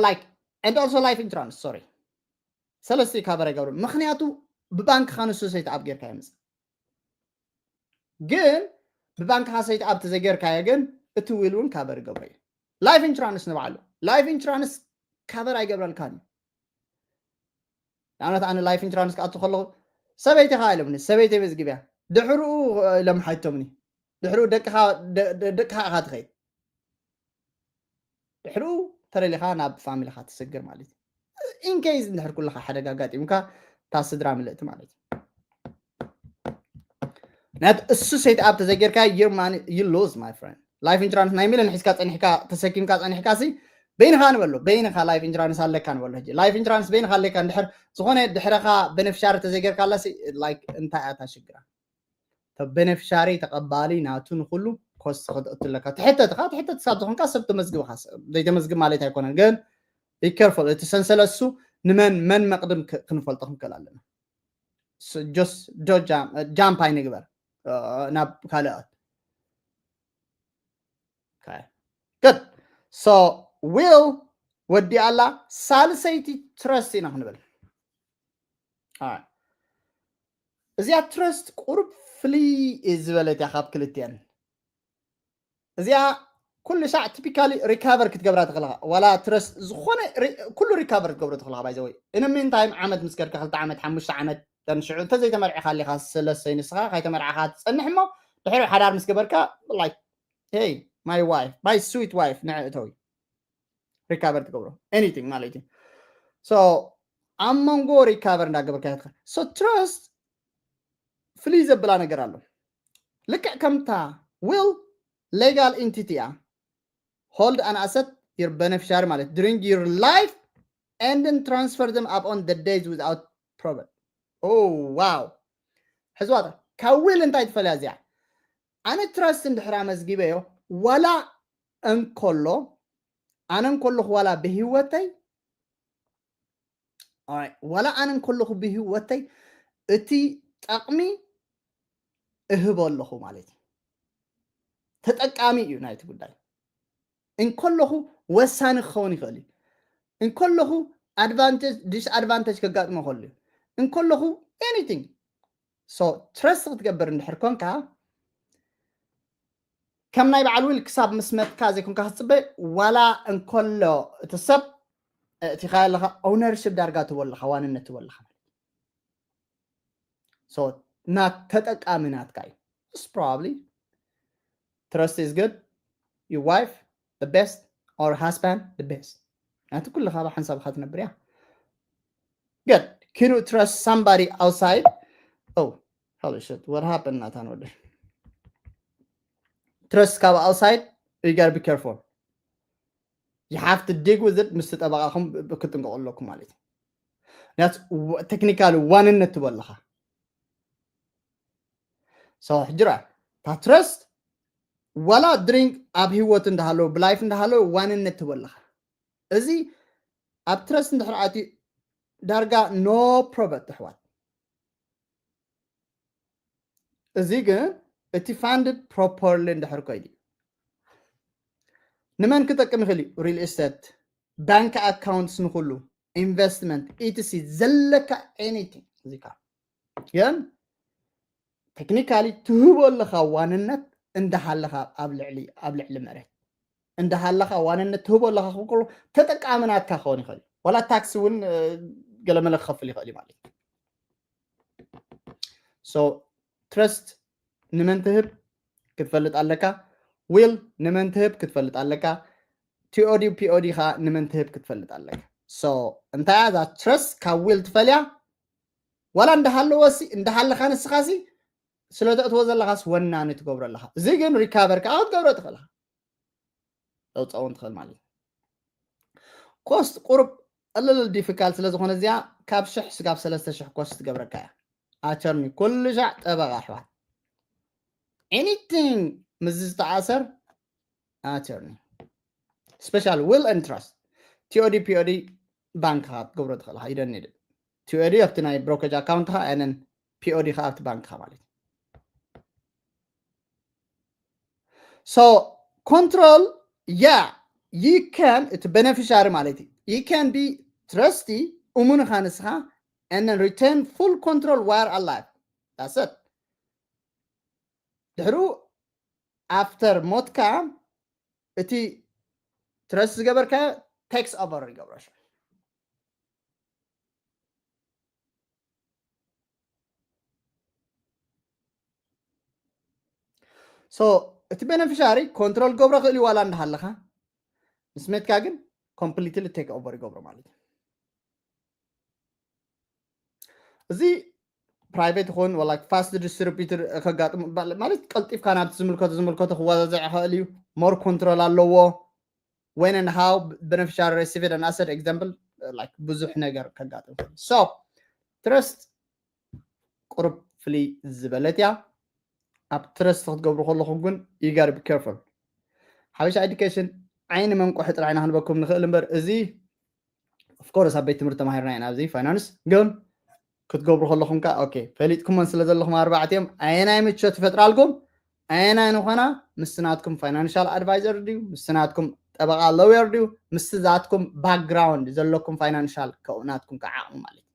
like and also life insurance sorry ሰለስተ ካቨር ኣይገብሮን ምክንያቱ ብባንክኻ ንሱ ሰይት ኣብ ጌርካ ይምፅእ ግን ብባንክኻ ሰይት ኣብ ተዘጌርካዮ ግን እቲ ዊል እውን ካቨር ይገብሮ እዩ life insurance ንባዕሉ life insurance ካቨር ኣይገብረልካን እዩ ንኣብነት ኣነ life insurance ክኣቱ ከለኹ ሰበይቲ ካ ኢሎምኒ ሰበይቲ መዝግብያ ድሕርኡ ኢሎም ሓይቶምኒ ድሕርኡ ደቅኻ ኢኻ ትኸይድ ድሕርኡ ተለሊኻ ናብ ፋሚሊኻ ትስግር ማለት እዩ in case እንድሕር ኩልኻ ሓደጋ ኣጋጢምካ እታ ስድራ ምልእቲ ማለት እዩ ምክንያቱ እሱ ሰይት ኣብ ተዘጌርካ your money you lose my friend life insurance ናይ ሚሊዮን ሒዝካ ፀኒሕካ ተሰኪምካ ፀኒሕካ ሲ በይንኻ ንበሎ በይንኻ life insurance ኣለካ ንበሎ ሕጂ life insurance በይንኻ ኣለካ እንድሕር ዝኾነ ድሕረኻ beneficiary ተዘይጌርካ ኣላ ሲ like እንታይ እያ እታ ሽግራ beneficiary ተቐባሊ ናቱ ንኩሉ ኮስት ከተእቱ ኣለካ ትሕተትኻ ትሕተት ሳብ ዝኾንካ ሰብ ተመዝግብኻ ዘይተመዝግብ ማለት ኣይኮነን ግን be careful እቲ ሰንሰለት እሱ ንመን መን መቕድም ክንፈልጦ ክንክእል ኣለና just do jump ኣይንግበር ናብ ካልኦት good so will ወዲኣላ ሳልሰይቲ trust ኢና ክንብል እዚኣ trust ቁሩብ ፍልይ ዝበለት እያ ካብ ክልትኤን እዚኣ ኩሉ ሳዕ ቲፒካሊ recover ክትገብራ ትኽእልኻ ዋላ trust ዝኾነ ኩሉ recover ክትገብሮ ትኽእልኻ ባይዘወይ in meantime ዓመት ምስ ከድካ ክልተ ዓመት ሓሙሽተ ዓመት ተንሽዑ እንተዘይተመርዕኻ ኣሊኻ ስለሰይ ንስኻ ካይተመርዓኻ ትፀንሕ እሞ ድሕሪ ሓዳር ምስ ገበርካ like hey my wife my sweet wife ንዕእተዊ recover ትገብሮ anything ማለት እዩ so ኣብ መንጎ recover እንዳገበርካ ትኽእል so trust ፍልይ ዘብላ ነገር ኣሎ ልክዕ ከምታ will legal entity እያ hold an asset your beneficiary ማለት during your life and then transfer them upon the days without problem oh wow ሕዝዋታ ካብ will እንታይ ትፈልያ እዚኣ ኣነ trust እንድሕር ኣመዝጊበዮ ዋላ እንከሎ ኣነ እንከለኹ ዋላ ብህይወተይ ዋላ ኣነ እንከለኹ ብህይወተይ እቲ ጠቕሚ እህቦ ኣለኹ ማለት እዩ ተጠቃሚ እዩ ናይቲ ጉዳይ እንከለኹ ወሳኒ ክኸውን ይኽእል እዩ እንከለኹ advantage disadvantage ከጋጥሞ ከሉ እዩ እንከለኹ anything so trust ክትገብር እንድሕር ኮንካ ከም ናይ በዓል ዊል ክሳብ ምስ መትካ ዘይኮንካ ክትፅበ ዋላ እንከሎ እቲ ሰብ እቲ ካ ኣለካ ኦነርሽፕ ዳርጋ ትበለካ ዋንነት ትበለካ so ናት ተጠቃሚ ናትካ እዩ most probably trust is good your wife the best or husband the best ናቲ ኩልኻ ብሓንሳብካ ትነብር እያ good can you trust somebody outside oh holy shit what happened ናታን ወደ trust ካብ outside you gotta be careful you have to dig with it ምስ ጠበቃኹም ክትጥንቀቁ ኣለኩም ማለት እዩ ምክንያቱ technically ዋንነት ትበለኻ so ሕጅራ እታ trust ዋላ during ኣብ ህይወት እንዳሃለዉ ብላይፍ እንዳሃለዉ ዋንነት ትበለኻ እዚ ኣብ trust እንድሕር ኣትዩ ዳርጋ no problem ኣሕዋት እዚ ግን እቲ funded properly እንድሕር ኮይዱ እዩ ንመን ክጠቅም ይኽእል እዩ real estate bank accounts ንኩሉ investment etc ዘለካ anything እዚካ ግን technically ትህቦ ኣለኻ ዋንነት እንዳሃለኻ ኣብ ልዕሊ ኣብ ልዕሊ መሬት እንዳሃለኻ ዋንነት ትህቦ ኣለኻ ክብል ተጠቃሚ ናትካ ክኸውን ይኽእል ዋላ ታክሲ እውን ገለመለ ክኸፍል ይኽእል እዩ ማለት so trust ንመን ትህብ ክትፈልጥ ኣለካ will ንመን ትህብ ክትፈልጥ ኣለካ ቲኦዲ ፒኦዲ ካ ንመን ትህብ ክትፈልጥ ኣለካ። So እንታይ እያ እዛ ትረስት ካብ ዊል ትፈልያ? ዋላ እንዳሃለወ ሲ እንዳሃለካ ንስኻ ሲ ስለ ተእትዎ ዘለኻስ ወናኒ ትገብሮ ኣለኻ። እዚ ግን ሪካቨር ከዓ ክትገብሮ ትኽእል ኢኻ። ተውፅኦ እውን ትኽእል ማለት እዩ። ኮስት ቁሩብ ቀለል ዲፊካልት ስለ ዝኾነ እዚኣ ካብ ሽሕ ስጋብ ሰለስተ ሽሕ ኮስት ትገብረካ እያ። ኣተርኒ ኩሉ ሻዕ ጠበቃ ኣሕዋት፣ ኤኒቲንግ ምስዚ ዝተኣሰር ኣተርኒ ስፔሻል ዊል ኤንድ ትረስት። ቲኦዲ ፒኦዲ ባንክኻ ክትገብሮ ትኽእል ኢኻ። ይደኒ ቲኦዲ ኣብቲ ናይ ብሮከጅ ኣካውንትኻ፣ and then ፒኦዲ ኻ ኣብቲ ባንክኻ ማለት እዩ። So control, yeah, you can, እቲ ቤነፊሻሪ ማለት እዩ። You can be trustee፣ እሙን ኢኻ ንስኻ፣ and then retain full control while alive. That's it. ድሕሩ ኣፍተር ሞትካ እቲ ትረስት ዝገበርካ ቴክስ ኦቨር ይገብሮ። So እቲ ቤነፊሻሪ ኮንትሮል ገብሮ ክእል እዩ ዋላ እንዳሃለኻ፣ ምስ ሜትካ ግን ኮምፕሊትሊ ቴክ ኦቨር ይገብሮ ማለት እዩ። እዚ ፕራይቬት ይኹን ወላ ፋስት ዲስትሪቢዩተር ከጋጥም ማለት ቀልጢፍካ ናብቲ ዝምልከቶ ዝምልከቶ ክወዛዘዕ ይኽእል እዩ። ሞር ኮንትሮል ኣለዎ። When and how beneficiary received an asset example, like ብዙሕ ነገር ከጋጥም ይኽእል። So ትረስት ቁሩብ ፍልይ ዝበለት እያ። ኣብ ትረስት ክትገብሩ ከለኹም ግን you gotta be careful። ሓበሻ ኤዱኬሽን ዓይኒ መንቆሒ ጥራሕ ኢና ክንበኩም ንኽእል እምበር እዚ ኦፍኮርስ ኣብ ቤት ትምህርቲ ተማሂርና ኢና ኣብዚ ፋይናንስ፣ ግን ክትገብሩ ከለኹም ከ ኦኬ ፈሊጥኩሞን ስለ ዘለኹም ኣርባዕቲኦም ኣየናይ ምቾት ይፈጥራልኩም ኣየናይ ንኾና ምስ ናትኩም ፋይናንሻል ኣድቫይዘር ድዩ ምስ ናትኩም ጠበቃ ሎየር ድዩ ምስ ዛትኩም ባክግራውንድ ዘለኩም ፋይናንሻል ከኡ ናትኩም ከዓቕሙ ማለት እዩ።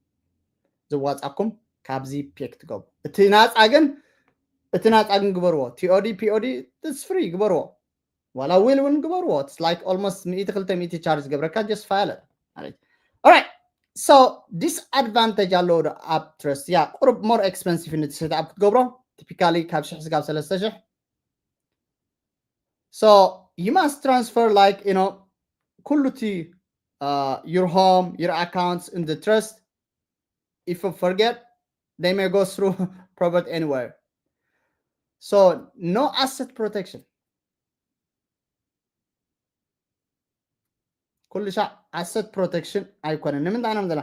ዝዋፃኩም ካብዚ ፔክ ትገብሩ። እቲ ናፃ ግን እቲ ናፃ ግን ግበርዎ። ቲኦዲ ፒኦዲ ትስ ፍሪ ግበርዎ። ዋላ ዊል እውን ግበርዎ። It's like almost ሚእቲ ክልተ ሚእቲ ቻርጅ ዝገብረካ just ፋይል ማለት እዩ። Alright, so ዲስኣድቫንቴጅ ኣለዎ ዶ ኣብ ትረስት? ያ ቁሩብ ሞር ኤክስፐንሲቭ ነቲ ሴትኣፕ ክትገብሮ ቲፒካሊ ካብ ሽሕ ስጋብ ሰለስተ ሽሕ። So you must transfer like you know ኩሉ እቲ uh, your home, your accounts in the trust. If you forget, they may go through private anywhere. So no asset protection. ኩሉ ሻዕ ኣሰት ፕሮቴክሽን ኣይኮነን። ንምንታይ ኢና ዘለና?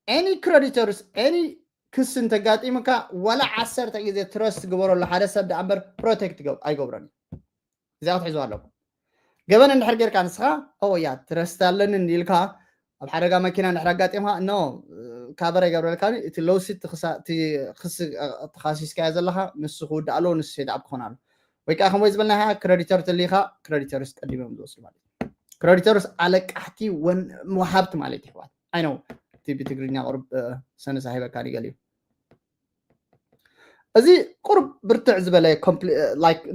Any creditors, any ክሲ እንተጋጢሙካ ዋላ ዓሰርተ ግዜ ትረስት ግበረሉ ሓደ ሰብ ደኣ እምበር ፕሮቴክት ኣይገብሮን እዩ። እዚኣ ክትሕዝዋ ኣለኩም። ገበን እንድሕር ጌርካ ንስኻ ኦ ያ ትረስት ኣለኒ ኢልካ ኣብ ሓደጋ መኪና እንድሕር ኣጋጢምካ ኖ ካቨር ኣይገብረልካ። እቲ ሎሲት ክሲ ተኻሲስካዮ ዘለኻ ንሱ ክውዳእ ኣለዎ፣ ንሱ ሴት ኣፕ ክኾን ኣለዎ። ወይ ከዓ ከምኡ ዝበልናያ ክረዲተር ተሊኻ ክረዲተርስ ቀዲሞም ዝወስዱ ማለት እዩ። ክረዲተርስ ኣለቃሕቲ ወን መውሃብቲ ማለት እዩ። ኣሕዋት ኣይ ነው እቲ ብትግርኛ ቅሩብ ሰነስ ኣይበካ ይገል እዩ። እዚ ቁሩብ ብርትዕ ዝበለ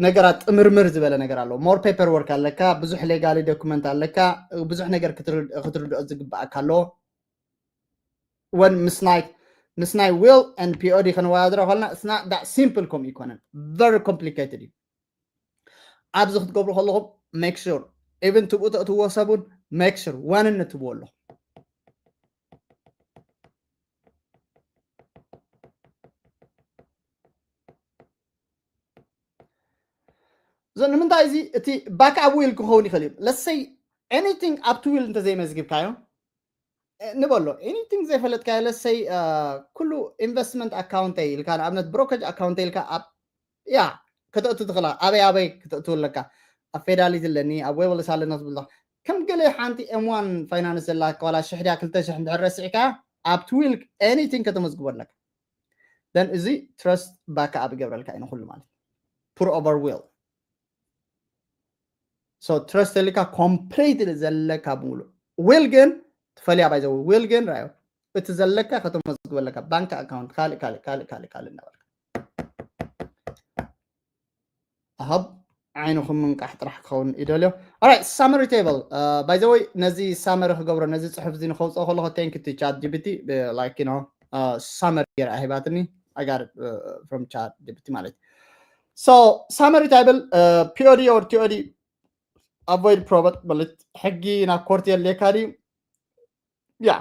ነገራት ጥምርምር ዝበለ ነገር ኣለዎ። ሞር ፔፐር ወርክ ኣለካ፣ ብዙሕ ሌጋሊ ዶኩመንት ኣለካ፣ ብዙሕ ነገር ክትርድኦ ዝግባኣካ ኣለዎ። ወን ምስናይ ምስናይ ዊል ን ፒኦዲ ከነወዳድሮ ከለና ስና ዳ ሲምፕል ከምኡ ይኮነን፣ ቨሪ ኮምፕሊኬትድ እዩ። ኣብዚ ክትገብሩ ከለኹም ሜክ ሹር ኢቨን ትብኡ ተእትዎ ሰብ እውን ሜክ ሹር ዋንነት ትብዎ ኣለኹም። ንምንታይ እዚ እቲ ባክኣፕ ዊል ክኸውን ይኽእል እዩ። ለሰይ ኤኒቲንግ ኣብቲ ዊል እንተዘይመዝግብካዮ ንበሎ ኤኒቲንግ ዘይፈለጥካዮ ለሰይ ኩሉ ኢንቨስትመንት ኣካውንተይ ኢልካ ንኣብነት ብሮከጅ ኣካውንተይ ኢልካ ኣብ ያ ከተእቱ ትኽእላ ኣበይ ኣበይ ክተእቱ ኣለካ ኣብ ፌዳሊቲ ኣለኒ ኣብ ዌብልስ ኣለና ትብል ከም ገለ ሓንቲ ኤምዋን ፋይናንስ ዘላ ከዋላ ሽሕ ድያ ክልተ ሽሕ እንድሕር ረሲዕካ ኣብቲ ዊል ኤኒቲንግ ከተመዝግቦ ኣለካ። ደን እዚ ትረስት ባክኣፕ ይገብረልካ እዩ ንኩሉ ማለት ፑር ኦቨር ዊል። ሶ ትረስት ተሊካ ኮምፕሊትሊ ዘለካ ብምሉእ ዊል ግን ትፈልያ ባይዘው ዊል ግን ራዮ እቲ ዘለካ ከተመዝግበለካ ባንክ ኣካውንት ካልእ ካልእ ካልእ ካልእ ካልእ እናበልካ ኣሃብ ዓይንኹም ምንቃሕ ጥራሕ ክኸውን ይደልዮ። ኦራይት ሳመሪ ቴብል ባይ ዘ ወይ ነዚ ሳመሪ ክገብሮ ነዚ ፅሑፍ እዚ ንኸውፅኦ ከለኹ ቴንክ ቱ ቻት ጂፒቲ ላይክ ዩ ኖ ሳመሪ ገይራ ሂባትኒ ኣጋር ፍሮም ቻት ጂፒቲ ማለት እዩ። ሶ ሳመሪ ቴብል ፒኦዲ ኦር ቲኦዲ avoid probate ማለት ሕጊ ናብ ኮርት የድልየካ ድዩ? Yeah,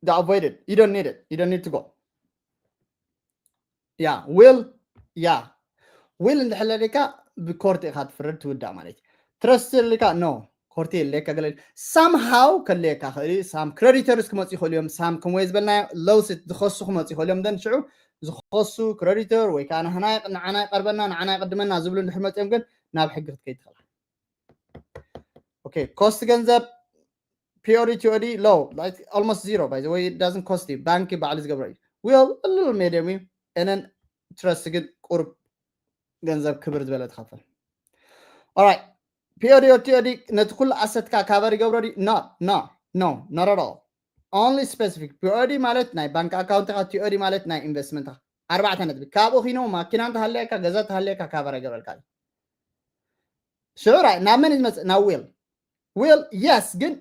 they avoid it. You don't need it. You don't need to go. Yeah, will, yeah, will እንድሕለካ ብኮርት ኢኻ ትፍርድ ትውዳእ ማለት እዩ። Trust የድልካ? No, ኮርት የድልየካ። ገለ somehow ከድልየካ ክእል፣ some creditors ክመፁ ይኽእሉ እዮም። Some ከምወይ ዝበልናዮ lawsuit ዝኸሱ ክመፁ ይኽእሉ እዮም። Then ሽዑ ዝኸሱ creditor ወይ ከዓ ንዓና ይቐርበና፣ ንዓና ይቐድመና ዝብሉ እንድሕር መፅኦም ግን ናብ ሕጊ ክትከይድ ትኽእል። Okay, cost ገንዘብ POD TOD low, like almost zero. By the way, it doesn't cost you. ባንክ ባዕሉ ዝገብሮ እዩ። Will a little medium እዩ። And then trust ግን ቁርብ ገንዘብ ክብር ዝበለ ትኸፍል። Alright, POD or TOD ነቲ ኩሉ ኣሰትካ cover ይገብሮ ድዩ? No, no, no, not at all. Only specific. POD ማለት ናይ ባንክ ኣካውንትካ፣ TOD ማለት ናይ ኢንቨስትመንትካ። ኣርባዕተ ነጥቢ። ካብኡ ኪኖ ማኪና እንተሃለየካ፣ ገዛ እንተሃለየካ cover ይገብረልካ እዩ። ሽዑ ራይ ናብ መን እዩ ዝመፅእ? ናብ will። Will, yes, ግን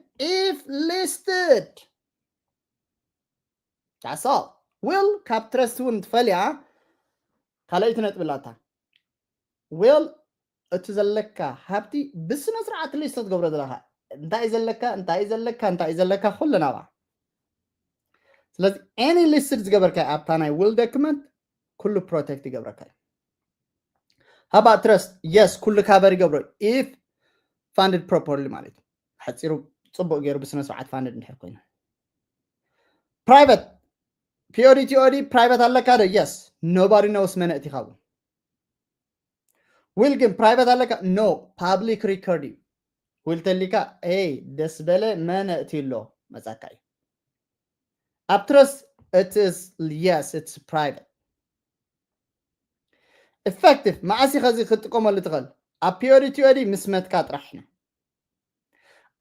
if listed. That's all. Will ካብ trust እውን ትፈልያ። ካልኣይቲ ነጥቢ ላታ። Will እቲ ዘለካ ሃብቲ ብስነ ስርዓት list ትገብሮ ዘለካ። እንታይ እዩ ዘለካ፣ እንታይ እዩ ዘለካ፣ እንታይ እዩ ዘለካ፣ ኩሉ ናባ። ስለዚ any listed ዝገበርካ ኣብታ ናይ will document ኩሉ protect ይገብረካ እዩ። How about trust? Yes, ኩሉ cover ይገብሮ if funded properly ማለት እዩ። ሓፂሩ ፅቡቅ ገይሩ ብስነ ስርዓት funded እንድሕር ኮይኑ። Private, POD TOD private ኣለካ ዶ? Yes, nobody knows መን ኣእቲኻ እውን። Will ግን private ኣለካ? No, public record እዩ። Will ተሊካ፣ ኤይ ደስ በለ መን ኣእትዩ ኣሎ መፃካ እዩ። ኣብ trust it is, yes, it's private. Effective መዓስ ኢኻ እዚ ክትጥቀመሉ ትኽእል? ኣብ POD TOD ምስ መትካ ጥራሕ እዩ።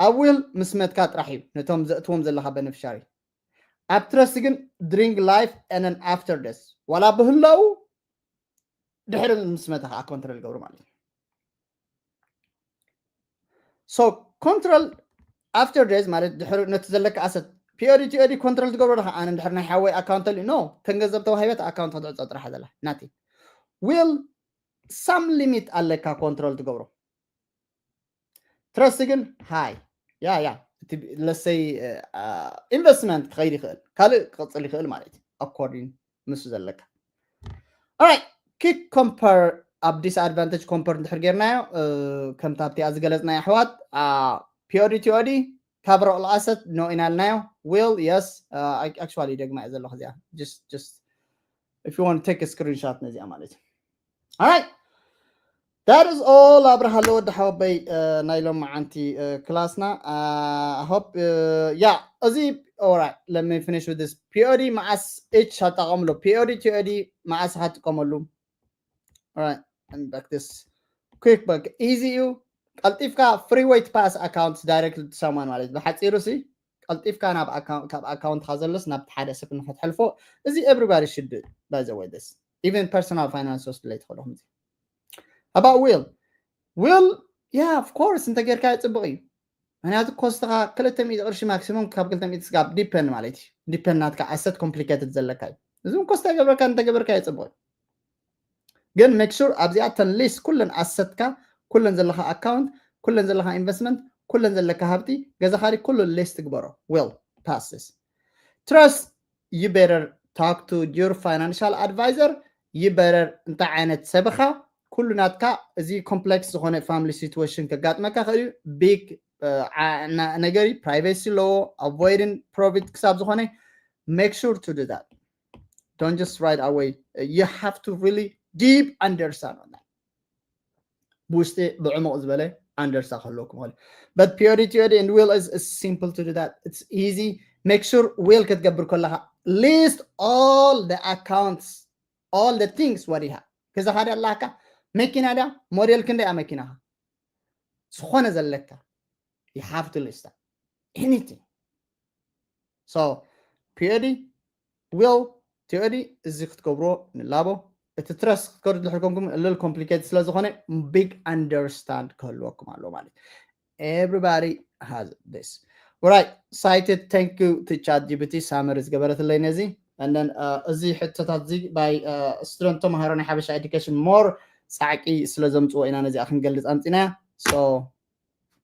ኣብ will ምስ መትካ ጥራሕ እዩ ነቶም ዘእትዎም ዘለካ beneficiary። ኣብ trust ግን during life and then after death ዋላ ብህላው ድሕሪ ምስ መትካ control ይገብሩ ማለት እዩ። So control after death ማለት ድሕሪ ነቲ ዘለካ asset POD TOD control ትገብሮ ዲኻ? ኣነ እንድሕር ናይ ሓወይ ኣካውንት ተልዩ no፣ ተን ገንዘብ ተዋሂበት ኣካውንት ክትዕጾ ጥራሕ ዘላ ናቲ። Will some limit ኣለካ control ትገብሮ። Trust ግን high። ያ ያ እቲ let's say investment ክኸይድ ይኽእል፣ ካልእ ክቕፅል ይኽእል ማለት እዩ። According ምስ ዘለካ። Alright, quick compare ኣብ disadvantage compare እንድሕር ጌርናዮ ከምታ ኣብቲኣ ዝገለፅናዮ ኣሕዋት POD TOD cover all asset no ኢና ኢልናዮ። Will, yes, actually ደግማ እየ ዘለኹ እዚኣ just just if you want to take a screenshot ነዚኣ ማለት እዩ። Alright, that is all ኣብርሃለ ወዲ ሓወበይ ናይ ሎማዓንቲ ክላስና። I hope, yeah, እዚ alright, let me finish with this. POD መዓስ each ኣጠቐምሉ? POD TOD መዓስ ሃትቀመሉ? Alright, and back this quick back easy እዩ። ቀልጢፍካ free way to pass accounts direct to someone ማለት ብሓፂሩ ሲ ቀልጢፍካ ናብ ካብ ኣካውንትካ ዘሎስ ናብቲ ሓደ ሰብ ንክትሕልፎ እዚ everybody should do it, by the way, this even personal finance ወስድ ለይ ትኽእሉ ከምዚ። About will, will, yeah, of course እንተ ጌርካ ይፅቡቅ እዩ። ምክንያቱ ኮስትካ ክልተ ሚእቲ ቅርሺ ማክሲሙም ካብ ክልተ ሚእቲ ስጋብ depend ማለት እዩ። Depend ናትካ asset complicated ዘለካ እዩ። እዚ እውን ኮስት ኣይገብረካ እንተገበርካ ይፅቡቅ እዩ። ግን make sure ኣብዚኣ ተን list ኩለን ኣሰትካ ኩለን ዘለካ ኣካውንት ኩለን ዘለካ ኢንቨስትመንት ኩለን ዘለካ ሃብቲ ገዛኻ ዲ ኩሉ list ትግበሮ። Will pass this. Trust, you better talk to your financial advisor. You better እንታይ ዓይነት ሰብኻ ኩሉ ናትካ እዚ complex ዝኾነ family situation ከጋጥመካ ክእል እዩ። Big ነገር እዩ። Privacy ኣለዎ። Avoiding profit ክሳብ ዝኾነ make sure to do that. Don't just right away. You have to really deep understand on that. ብውሽጢ ብዕሙቕ ዝበለ understand ክህልወኩም ይኽእል። But POD TOD and will is, is simple to do that. It's easy. Make sure will ክትገብር ከለኻ list all the accounts, all the things ወዲኻ ገዛኻ ድያ ኣለካ? መኪና ድያ? ሞዴል ክንደይ እያ መኪናኻ? ዝኾነ ዘለካ you have to list that. Anything. So POD, will, TOD እዚ ክትገብሮ ንላቦ። እቲ trust ክትከዱ ድሕር ኮንኩም እልል complicated ስለ ዝኾነ big understand ክህልወኩም ኣለዎ ማለት። Everybody has this. Alright, cited, thank you to ChatGPT summary ዝገበረትለይ ነዚ። And then እዚ ሕቶታት እዚ by student ተማሃሮ ናይ ሓበሻ education more ፃዕቂ ስለ ዘምፅዎ ኢና ነዚኣ ክንገልፅ ኣምፂናያ። So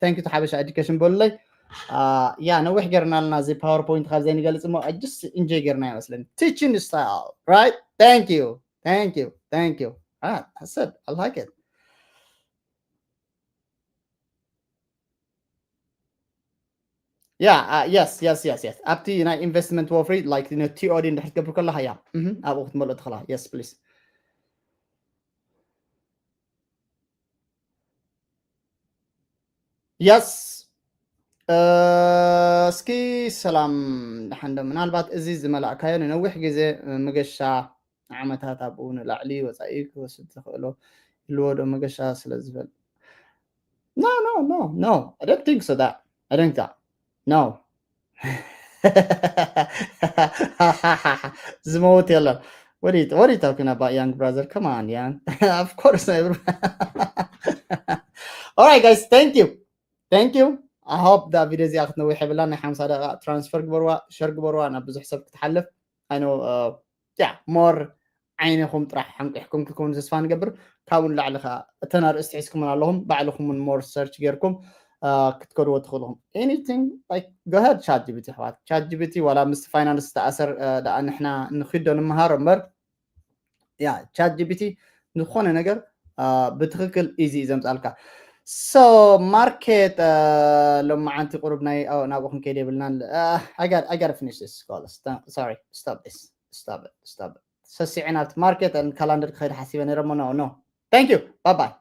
Thank you to ሓበሻ education በሉለይ። ያ ነዊሕ ገርና ኣለና እዚ PowerPoint ካብ ዘይንገልጽ እሞ just enjoy ገርና ይመስለኒ። Teaching style, right? Thank you, thank you, thank you. I said I like it. Yeah, yes, yes, yes, yes. ኣብቲ ናይ ኢንቨስትመንት ወፍሪ like TOD እንድሕር ትገብር ከለካ ያ ኣብኡ ክትመልኦ ትኽእላ። Yes, please. Yes. እስኪ ሰላም ደሓንዶ። ምናልባት እዚ ዝመላእካዮ ንነዊሕ ግዜ መገሻ ዓመታት ኣብኡ ንላዕሊ ወፃኢ ክወስድ ዝኽእሎ ይልዎ ዶ መገሻ ስለ ዝፈል no no no no I don't think so that I don't think that no ዝመውት የለን What are you, what are you talking about, young brother? Come on, young. Of course, everyone. All right, guys, thank you. Thank you. I hope that video እዚኣ ክትነዊሕ የብላ ናይ ሓምሳ ደቂቃ transfer ግበርዋ፣ share ግበርዋ ናብ ብዙሕ ሰብ ክትሓልፍ። I know, uh, yeah, more ዓይንኹም ጥራሕ ሓንቂሕኩም ክትከውኑ ተስፋ ንገብር። ካብኡ ንላዕሊ ከዓ እተን ኣርእስቲ ሒዝኩምን ኣለኹም ባዕልኹም እውን more search ጌርኩም ክትከድዎ ትኽእልኹም። Anything, like, go ahead, ChatGPT ኣሕዋት። ChatGPT ዋላ ምስ ፋይናንስ ዝተኣሰር ደኣ ንሕና ንኺዶ ንምሃሮ እምበር ያ ChatGPT ዝኾነ ነገር ብትኽክል easy እዩ ዘምፃልካ። So market ሎማዓንቲ ቁሩብ ናይ ናብኡ ክንከይድ የብልናን። I got, I gotta finish this call. Sorry, stop this. Stop it, stop it. ሰሲዐ ናብቲ ማርኬት ካላንደር ክኸይድ ሓሲበ ነረ ሞ no no. Thank you, bye bye.